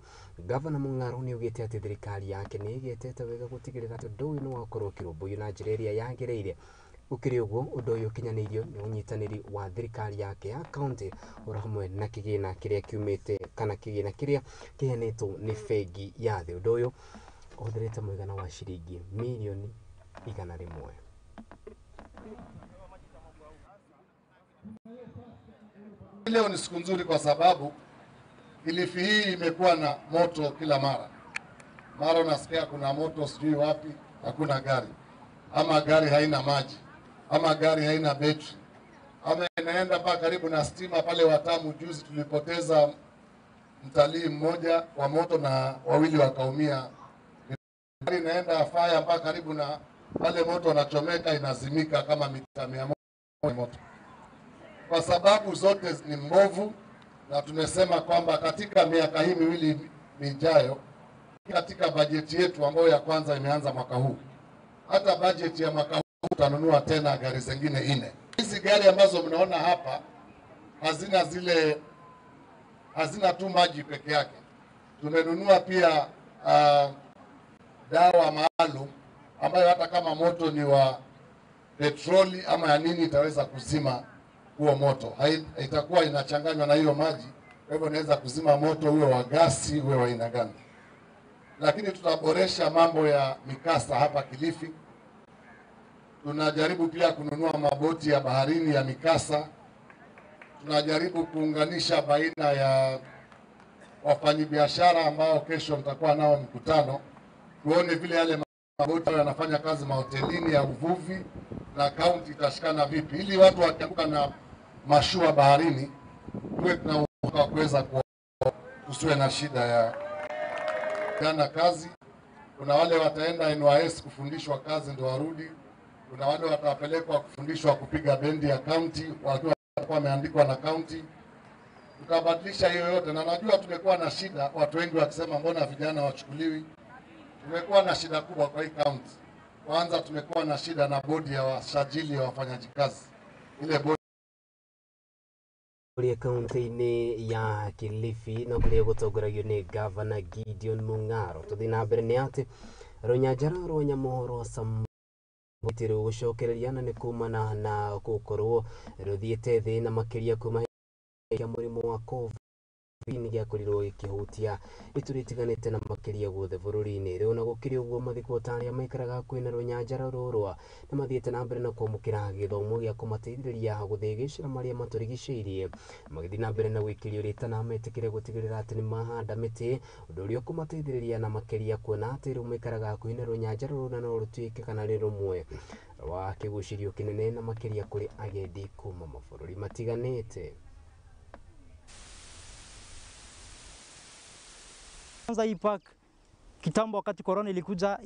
Gavana Mung'aro nĩ augĩte atĩ thirikari yake nĩ ĩgĩtete wega gũtigĩrĩra atĩ ũndũ ũyũ nĩ wakorwo ũkĩrũmbũiyo na njĩra ĩrĩa yagĩrĩire. Gũkĩrĩ ũguo, ũndũ ũyũ ũkinyanĩirio nĩ ũnyitanĩri wa thirikari yake ya kaunti oro hamwe na kĩgĩna kĩrĩa kiumĩte kana kĩgĩna kĩrĩa kĩheanĩtwo nĩ bengi ya thĩ. Ũndũ ũyũ ũhũthĩrĩte mũigana wa ciringi mirioni 100. Leo ni siku nzuri kwa sababu Kilifi hii imekuwa na moto kila mara. Mara unasikia kuna moto sijui wapi, hakuna gari, ama gari haina maji, ama gari haina betri, ama inaenda mpaka karibu na stima pale Watamu. Juzi tulipoteza mtalii mmoja kwa moto na wawili wakaumia. Gari inaenda fire mpaka karibu na pale moto unachomeka, inazimika kama mita 100 moto, kwa sababu zote ni mbovu, na tumesema kwamba katika miaka hii miwili mijayo, katika bajeti yetu ambayo ya kwanza imeanza mwaka huu, hata bajeti ya mwaka huu tutanunua tena gari zingine 4. Hizi gari ambazo mnaona hapa hazina tu maji peke yake. Tumenunua pia dawa maalum ambayo hata kama moto ni wa petroli ama ya nini itaweza kuzima huo moto. Itakuwa inachanganywa na hiyo maji, kwa hivyo inaweza kuzima moto huo wa gasi, huo wa aina gani. Lakini tutaboresha mambo ya mikasa hapa Kilifi. Tunajaribu pia kununua maboti ya baharini ya mikasa. Tunajaribu kuunganisha baina ya wafanyabiashara ambao kesho mtakuwa nao mkutano, tuone vile yale maboti yanafanya kazi mahotelini ya uvuvi na kaunti itashikana vipi, ili watu wakianguka na mashua baharini tuwe tuna uhakika wa kuweza, tusiwe na shida ya kana kazi. Kuna wale wataenda NYS kufundishwa kazi ndio warudi. Kuna wale watapelekwa kufundishwa kupiga bendi ya kaunti wakiwa wameandikwa na kaunti. Tutabadilisha hiyo yote, na najua tumekuwa na shida, watu wengi wakisema mbona vijana wachukuliwi. Tumekuwa na shida kubwa kwa hii kaunti. Kwanza tumekuwa na shida na bodi ya wasajili ya wafanyaji kazi, ile bodi Kũrĩa kaunti-inĩ ya Kilifi na kũrĩa gũtongoragio nĩ Gavana Gideon Mung'aro. Tũthiĩ na mbere nĩ atĩ rũnyanjara rwa nyamuhoro Samburu gũcokereria na nĩ kumana na gũkorwo rũthiĩte thĩ na makĩria kuma kĩa mũrimũ wa COVID gĩakorirwo gĩkĩhutia ituri itiganĩte na makĩria guothe bũrũri-inĩ. Rĩu ona gũkĩrĩ ũguo, mathikwo ta arĩa maikaraga hakuhĩ na rũnyanjara rũrũ nĩ mathiĩte na mbere na kwamũkĩra gĩthomo gĩa kũmateithĩrĩria gũthĩgĩcĩra marĩa matũrigicĩirie, magĩthiĩ na mbere na gwĩkĩrio rĩtana metĩkĩre gũtigĩrĩra atĩ nĩ mahanda mĩtĩ, ũndũ ũrĩa ũkũmateithĩrĩria na makĩria kuona atĩ rĩu maikaraga hakuhĩ na rũnyanjara rũrũ na no rũtuĩke kana rĩ rũmwe rwa kĩgucĩrio kĩnene na makĩria kũrĩ agendi kuma mabũrũri matiganĩte. Kwanza hii park kitambo, wakati corona ilikuja,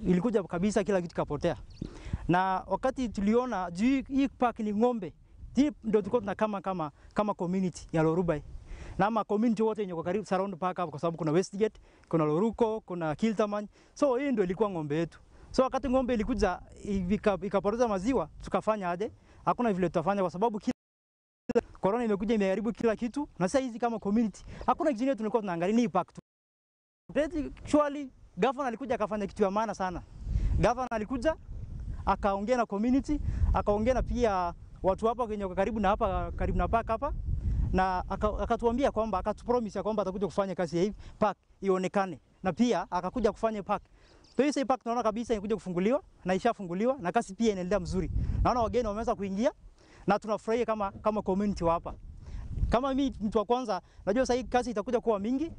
ilikuja kabisa, kila kitu kapotea, na wakati tuliona juu hii park ni ng'ombe, hii ndio tulikuwa tunakama kama community ya Lorubai na ama community wote yenye kwa karibu surround park hapo, kwa sababu kuna Westgate, kuna Loruko, kuna Kiltaman, so hii ndio ilikuwa ng'ombe yetu. So wakati ng'ombe ilikuja ikapoteza maziwa, tukafanya aje? Hakuna vile tutafanya kwa sababu kila corona imekuja imeharibu kila kitu, na sasa hizi kama community hakuna kitu tulikuwa tunaangalia ni park tu. Actually, governor alikuja akafanya kitu ya maana sana. Governor alikuja akaongea na community, akaongea na pia watu hapa wenye karibu na hapa karibu na park hapa, na akatuambia kwamba, akatupromise kwamba atakuja kufanya kazi ya hii park ionekane, na pia akakuja kufanya park. Kwa hiyo park tunaona kabisa inakuja kufunguliwa na ishafunguliwa na kazi pia inaendelea mzuri. Naona wageni wameanza kuingia na tunafurahia kama community wa hapa. Kama mimi mtu wa kwanza, najua sasa hii kazi itakuja kuwa mingi,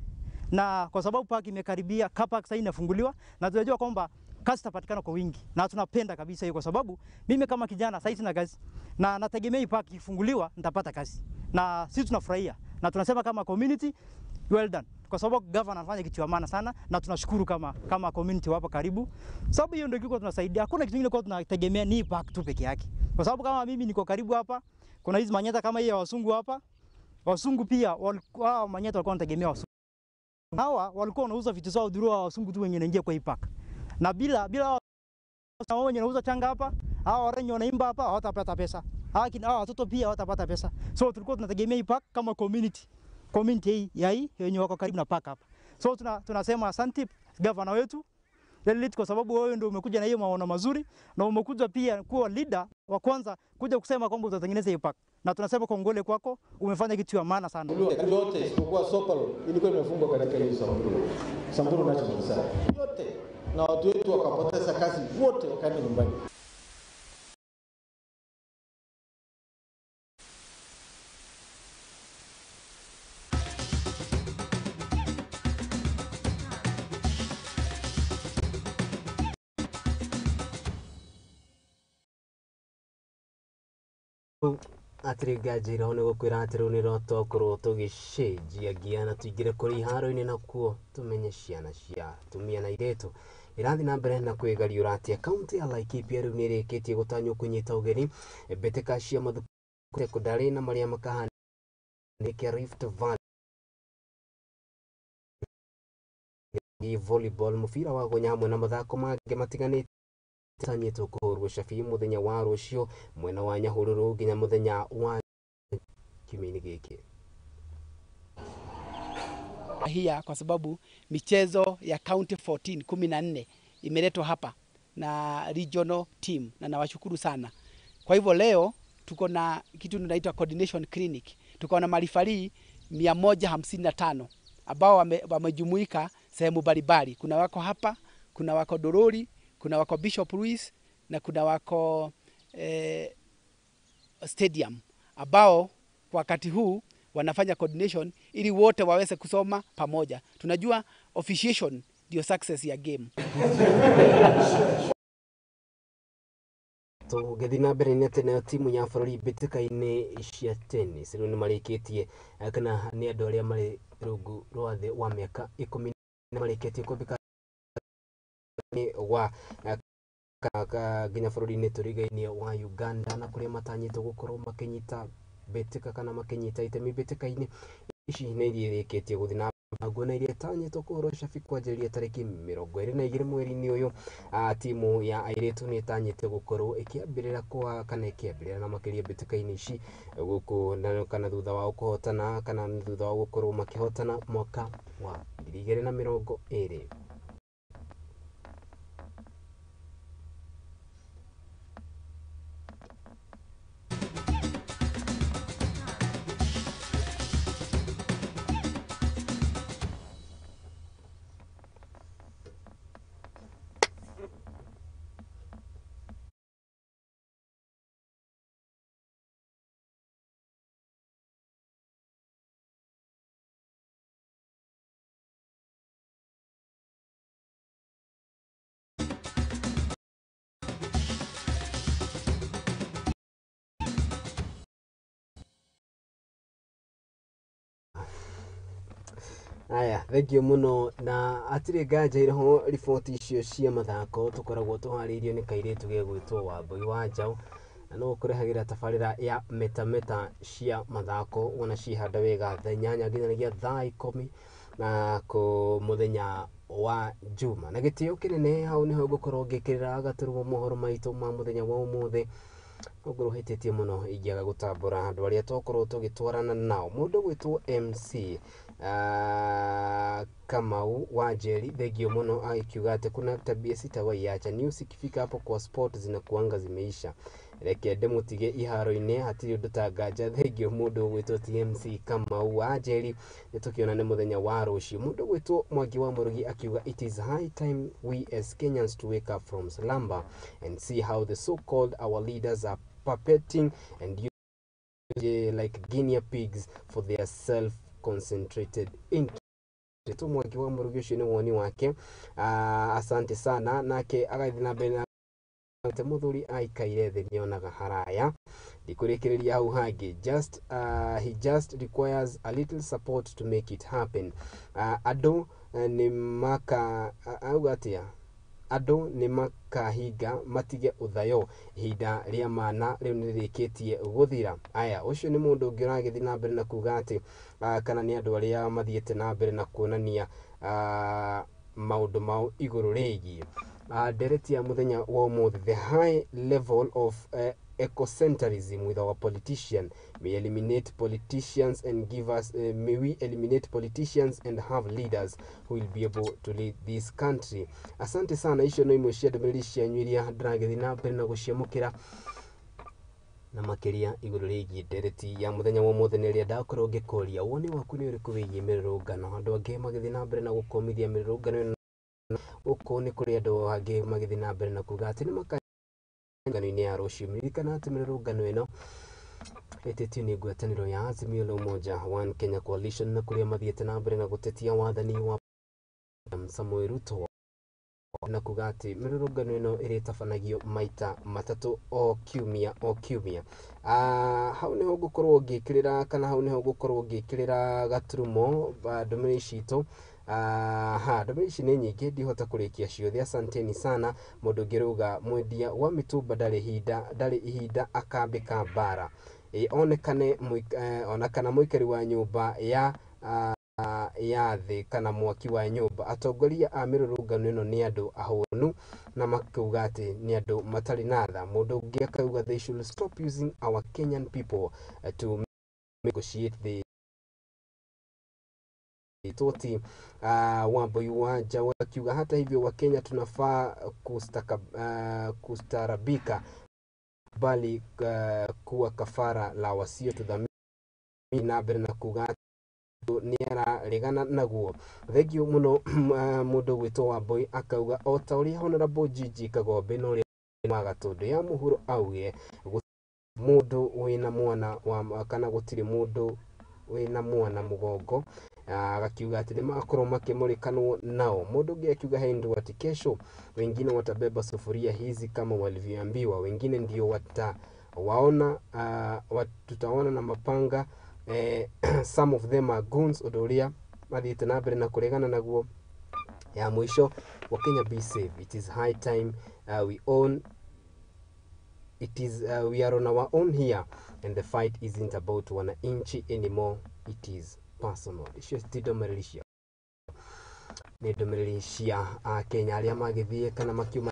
na kwa sababu park imekaribia, car park sasa inafunguliwa na tunajua kwamba kazi itapatikana kwa wingi, na tunapenda kabisa hiyo, kwa sababu mimi kama kijana sasa sina kazi na nategemea hii park ikifunguliwa nitapata kazi, na sisi tunafurahia na tunasema kama community well done, kwa sababu governor anafanya kitu ya maana sana, na tunashukuru kama community hapa karibu, sababu hiyo ndio kilikuwa tunasaidia. Hakuna kitu kingine kwa tunategemea ni park tu peke yake, kwa sababu kama mimi niko karibu hapa, kuna hizi manyata kama hii ya wasungu hapa. Wasungu pia walikuwa manyata walikuwa wanategemea wasungu. Hawa walikuwa wanauza vitu zao dhuru wa wasungu tu wenye wanaingia kwa hii park. Na bila Hao wenye wanauza changa hapa, hao wenye wanaimba hapa hawatapata pesa. Hao watoto pia hawatapata pesa. So tulikuwa tunategemea hii park kama community. Community hii ya hii wenye wako karibu na park hapa. So tunasema asante governor wetu Lelit, kwa sababu wewe ndio umekuja na hiyo maono mazuri na umekuja pia kuwa leader wa kwanza kuja kusema kwamba utatengeneza hii park. Na tunasema kongole kwako, umefanya kitu ya maana sana. Yote isipokuwa Sopalo ilikuwa imefungwa katika hiyo Samburu National Reserve. Yote, na watu wetu wakapoteza kazi wote, wakaenda nyumbani. Atirĩ nganja iraho nĩ gũkwĩra atĩ rĩu nĩ twakorwo tũgĩcenjia ngia na tũingĩre kũrĩ iharo-inĩ nakuo tũmenye ciana cia atumia na airĩtu irathi na mbere na kwĩgariũra atĩa. Kaunti ya Laikipia rĩu nĩ ĩrĩkĩtie gũtanywo kũnyita ũgeni mbĩtĩka cia mathukuru sekondari na marĩa makahanĩka Rift Valley volleyball, mũbira wa gonya hamwe na mathako mangĩ matiganĩte tanyĩtwo kũhũrwo cabi mũthenya wa rũciũ mwena wa Nyahururu nginya mũthenya wa kiumia-inĩ gĩkĩ. Hia kwa sababu michezo ya county 14 14 imeletwa hapa na regional team na nawashukuru sana. Kwa hivyo leo tuko na kitu tunaitwa coordination clinic. Tuko na marifari 155 ambao wamejumuika sehemu mbalimbali. Kuna wako hapa, kuna wako Dorori, kuna wako Bishop Ruiz na kuna wako stadium ambao wakati huu wanafanya coordination ili wote waweze kusoma pamoja. Tunajua officiation ndio success ya game. Tũgĩthiĩ na mbere nĩ atĩ nayo timu ya bũrũri mbĩtĩka-inĩ cia tennis rĩu nĩ marĩkĩtie kana nĩ andũ arĩa marĩ rungu rwa thĩ wa mĩaka 10 nĩ marĩkĩtie kũmbĩka wa nginya bũrũri-inĩ tũriga-inĩ wa Uganda na kũrĩa matanyĩtwo gũkorwo makĩnyita mbĩtĩka kana makĩnyita itemi mbĩtĩka-inĩ ici nĩ iria irĩkĩtie gũthiĩ na mbere na iria itanyĩtwo kũhũrwo cabi kwanjĩrĩria tarĩki 22 mweri-inĩ ũyũ. Timu ya airĩtu nĩ ĩtanyĩte gũkorwo ĩkĩambĩrĩra kwa kana ĩkĩambĩrĩra na makĩria mbĩtĩka-inĩ ici gũkũ na kana thutha wao kũhotana kana thutha wao gũkorwo makĩhotana mwaka wa 2020. Aya, thengio muno na hatirĩ nganja iraho riboti icio cia mathako tũkoragwo tũharĩirio nĩ kairĩtu gegwĩtwo Wambui wa Njaũ na no ũkũrehagĩra tabarĩra ya metameta cia mathako wona cihanda wega thaa 8 nginyagia thaa 10 na kũ mũthenya wa Juma. Na gĩtĩo kĩnene hau nĩho ngũkorwo ngĩkĩrĩra gaturwo mohoro maitũ ma mũthenya wa ũmũthĩ. Ũngorwo hĩtĩtie mũno ingĩaga gũtambũra andũ arĩa twakorwo tũgĩtwarana nao. Mũndũ gwĩtwo MC Kamau wa Njeri, thengio mũno, agĩkiuga atĩ kuna tabia sitawaiacha, news ikifika hapo kwa sport zinakuanga zimeisha, reke ndĩmũtige iharo-inĩ hatirĩ ũndũ ta nganja. Thengio mũndũ ũgwĩtwo TMC Kamau wa Njeri, nĩtũkĩonane mũthenya wa rũciũ. Mũndũ ũgwĩtwo Mwangi wa Mũrugi akiuga it is high time we as Kenyans to wake up from slumber and see how the so called our leaders are puppeting and using like guinea pigs for their self concentrated interest. Mwangi wa Mũrugi ũcio nĩ woni wake. Asante sana. Nake agathiĩ na mbere na mũthuri aikaire thĩ nĩonaga haraya. Ndikũrĩkĩrĩria hau hangĩ. Just he just requires a little support to make it happen. Andũ nĩ maka auga atĩa? Andũ nĩ makahinga matige ũthayo, ihinda rĩa mana rĩu nĩ rĩrĩkĩtie gũthira. Aya, ũcio nĩ mũndũ ũngĩ ũragĩthiĩ na mbere na kuga atĩ kana nĩ andũ arĩa mathiĩte na mbere na kuonania maũndũ mao igũrũ rĩgiĩ. Ndereti ya muthenya wa umuthi, the high level of ecocentrism with our politician may eliminate politicians and give us may we eliminate politicians and have leaders who will be able to lead this country. Asante sana. Icio no imwe cia ndũmĩrĩri cianyu iria ndĩragĩthiĩ na mbere na gũciamũkĩra na makĩria igũrũ rĩgiĩ ndereti ya mũthenya wa ũmũthĩ nĩ ĩrĩa ndakorwo ngĩkũria woni waku nĩ ũrĩkũ wĩgiĩ mĩrũrũngano. Andũ angĩ magĩthiĩ na mbere na gũkomithia mĩrũrũngano ĩno gũkũ nĩ kũrĩ andũ angĩ magĩthiĩ na mbere na kuga atĩ nĩ makangano-inĩ ya rũciũ. Ririkana atĩ mĩrũrũngano ĩno ĩtĩtio nĩ ngwatanĩro ya Azimio la Umoja One Kenya Coalition na kũrĩa mathiĩte na mbere na gũtetia wathani wa Samoei Ruto na kuga atĩ mĩrũrũngano ĩno ĩrĩtabanagio maita matatũ o kiumia o kiumia. Hau nĩho ngũkorwo ngĩkĩrĩra kana hau nĩho ngũkorwo ngĩkĩrĩra gaturumo ndũmĩrĩri citũ. Ha, ndũmĩrĩri ici nĩ nyingĩ, ndihota kũrĩkia ciothe. Asanteni sana. Mũndũ ũngĩ rauga mwendia wa mĩtumba ndarĩ ihinda akambĩka mbara onekane ona kana mũikari wa nyũmba ya thĩ kana mwaki wa nyũmba. Atongoria a mĩrũrũngano ĩno nĩ andũ ahũnu na makauga atĩ nĩ andũ matarĩ na tha. Mũndũ ũngĩ akauga they should stop using our Kenyan people to negotiate the Toti. Wambui wa wakiuga hata hivyo Wakenya tunafaa kustarabika bali kuwa kafara la wasio tudhamini na mbere na kuga nĩ araregana naguo. Thengio mũno. Mũndũ gwĩtwo Wambui akauga o ta ũrĩa Honorable Gigi Kagombe na ũrĩa wa Gatũndũ ya mũhuro augire mũndũ wĩna mwana wa kana gũtirĩ mũndũ wĩna mwana mũgongo. Agakiuga atĩ nĩmakorwo makĩmũrĩkanwo nao. Mũndũ ũngĩ akiuga Henry ati kesho wengine watabeba sufuria hizi kama walivyoambiwa, wengine ndio watawaona, tutaona na mapanga. Some of them are goons. Ũndũ ũrĩa mathiĩte na mbere na kũregana naguo. Ya mũico, Wakenya be safe, it is high time we own it is we are on our own here and the fight isn't about wananchi anymore, it is personal. Icio ti ndũmĩrĩri cia nĩ ndũmĩrĩri cia Akenya arĩa magĩthiĩ kana makiuma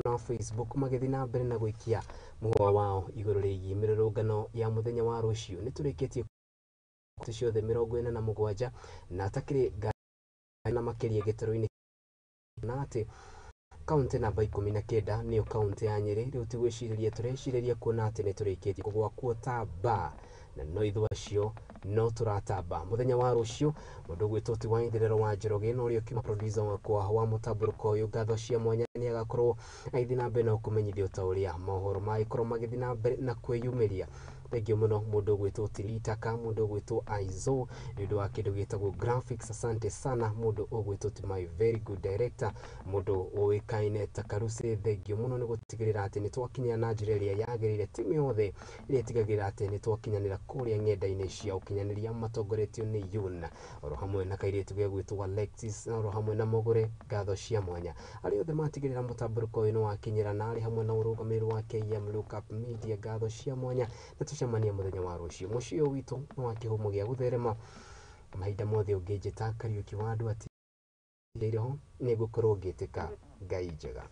na Facebook magĩthiĩ na mbere na gũikia mũhũa wao igũrũ rĩgiĩ mĩrũrũngano ya mũthenya wa rũciũ. Nĩ tũrĩkĩtie ciothe 47 na atakĩrĩ na makĩria gĩtarũ-inĩ na atĩ kaunti namba 19 nĩyo kaunti ya Nyĩrĩ. Rĩu ti gwĩcirĩria tũrecirĩria kuona atĩ nĩ tũrĩkĩtie kũgwa kuo ba na no ithuĩ acio no tũratamba. Mũthenya wa rũciũ mũndũ ũgwĩtwo ti Waithĩrĩro wa Njoroge na ũrĩa ũkiuma producer wakwa wa mũtambũrũko ũyũ, ngatho cia mwanya nĩ agakorwo agĩthiĩ na mbere na gũkũmenyithia ta ũrĩa mohoro magĩkorwo magĩthiĩ na mbere na kwĩyumĩria. Thengio mũno mũndũ ũgwĩtwo Tilitaka, mũndũ ũgwĩtwo Aizo nĩ ũndũ wa kĩndũ gĩtagwo graphics. Asante sana mũndũ ũgwĩtwo ti my very good director, mũndũ ũĩkaine ta Karuse. Thengio mũno nĩ gũtigĩrĩra atĩ nĩ twakinya na njĩra ĩrĩa yagĩrĩire. Timu yothe ĩrĩa ĩtigagĩrĩra atĩ nĩ twakinyanĩra kũrĩa ng'enda-inĩ cia ũkinyanĩria matongoretio nĩ Yuna oro hamwe na kairĩtu gegwĩtwo Alexis oro hamwe na Mũgũre. Ngatho cia mwanya arĩa othe matigĩrĩra mũtambũrũko ũyũ nĩ wakinyĩra na arĩ hamwe na ũrũgamĩrĩri wa KM Lookup Media. Ngatho cia mwanya na tũcemanie mũthenya wa rũciũ. Mũciĩ ũyũ witũ nĩ wa kĩhumo gĩa gũtherema mahinda mothe. Ũngĩnjĩta Kariũki wa andũ atirĩ ho nĩ ngũkorwo ngĩtĩka. Ngai njega.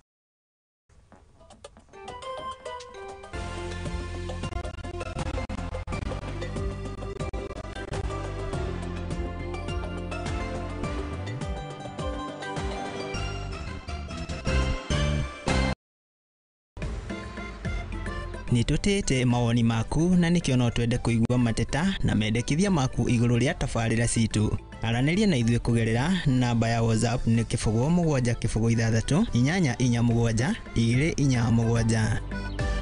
Nĩ tũtĩĩte mawoni maku na nĩkĩo no twende kũigua mateta na mendekithia maku igũrũ rĩa tabarĩra citũ. Aranĩria na ithuĩ kũgerera namba ya WhatsApp nĩ 0 7 0 6 8 8 7 2 4 7.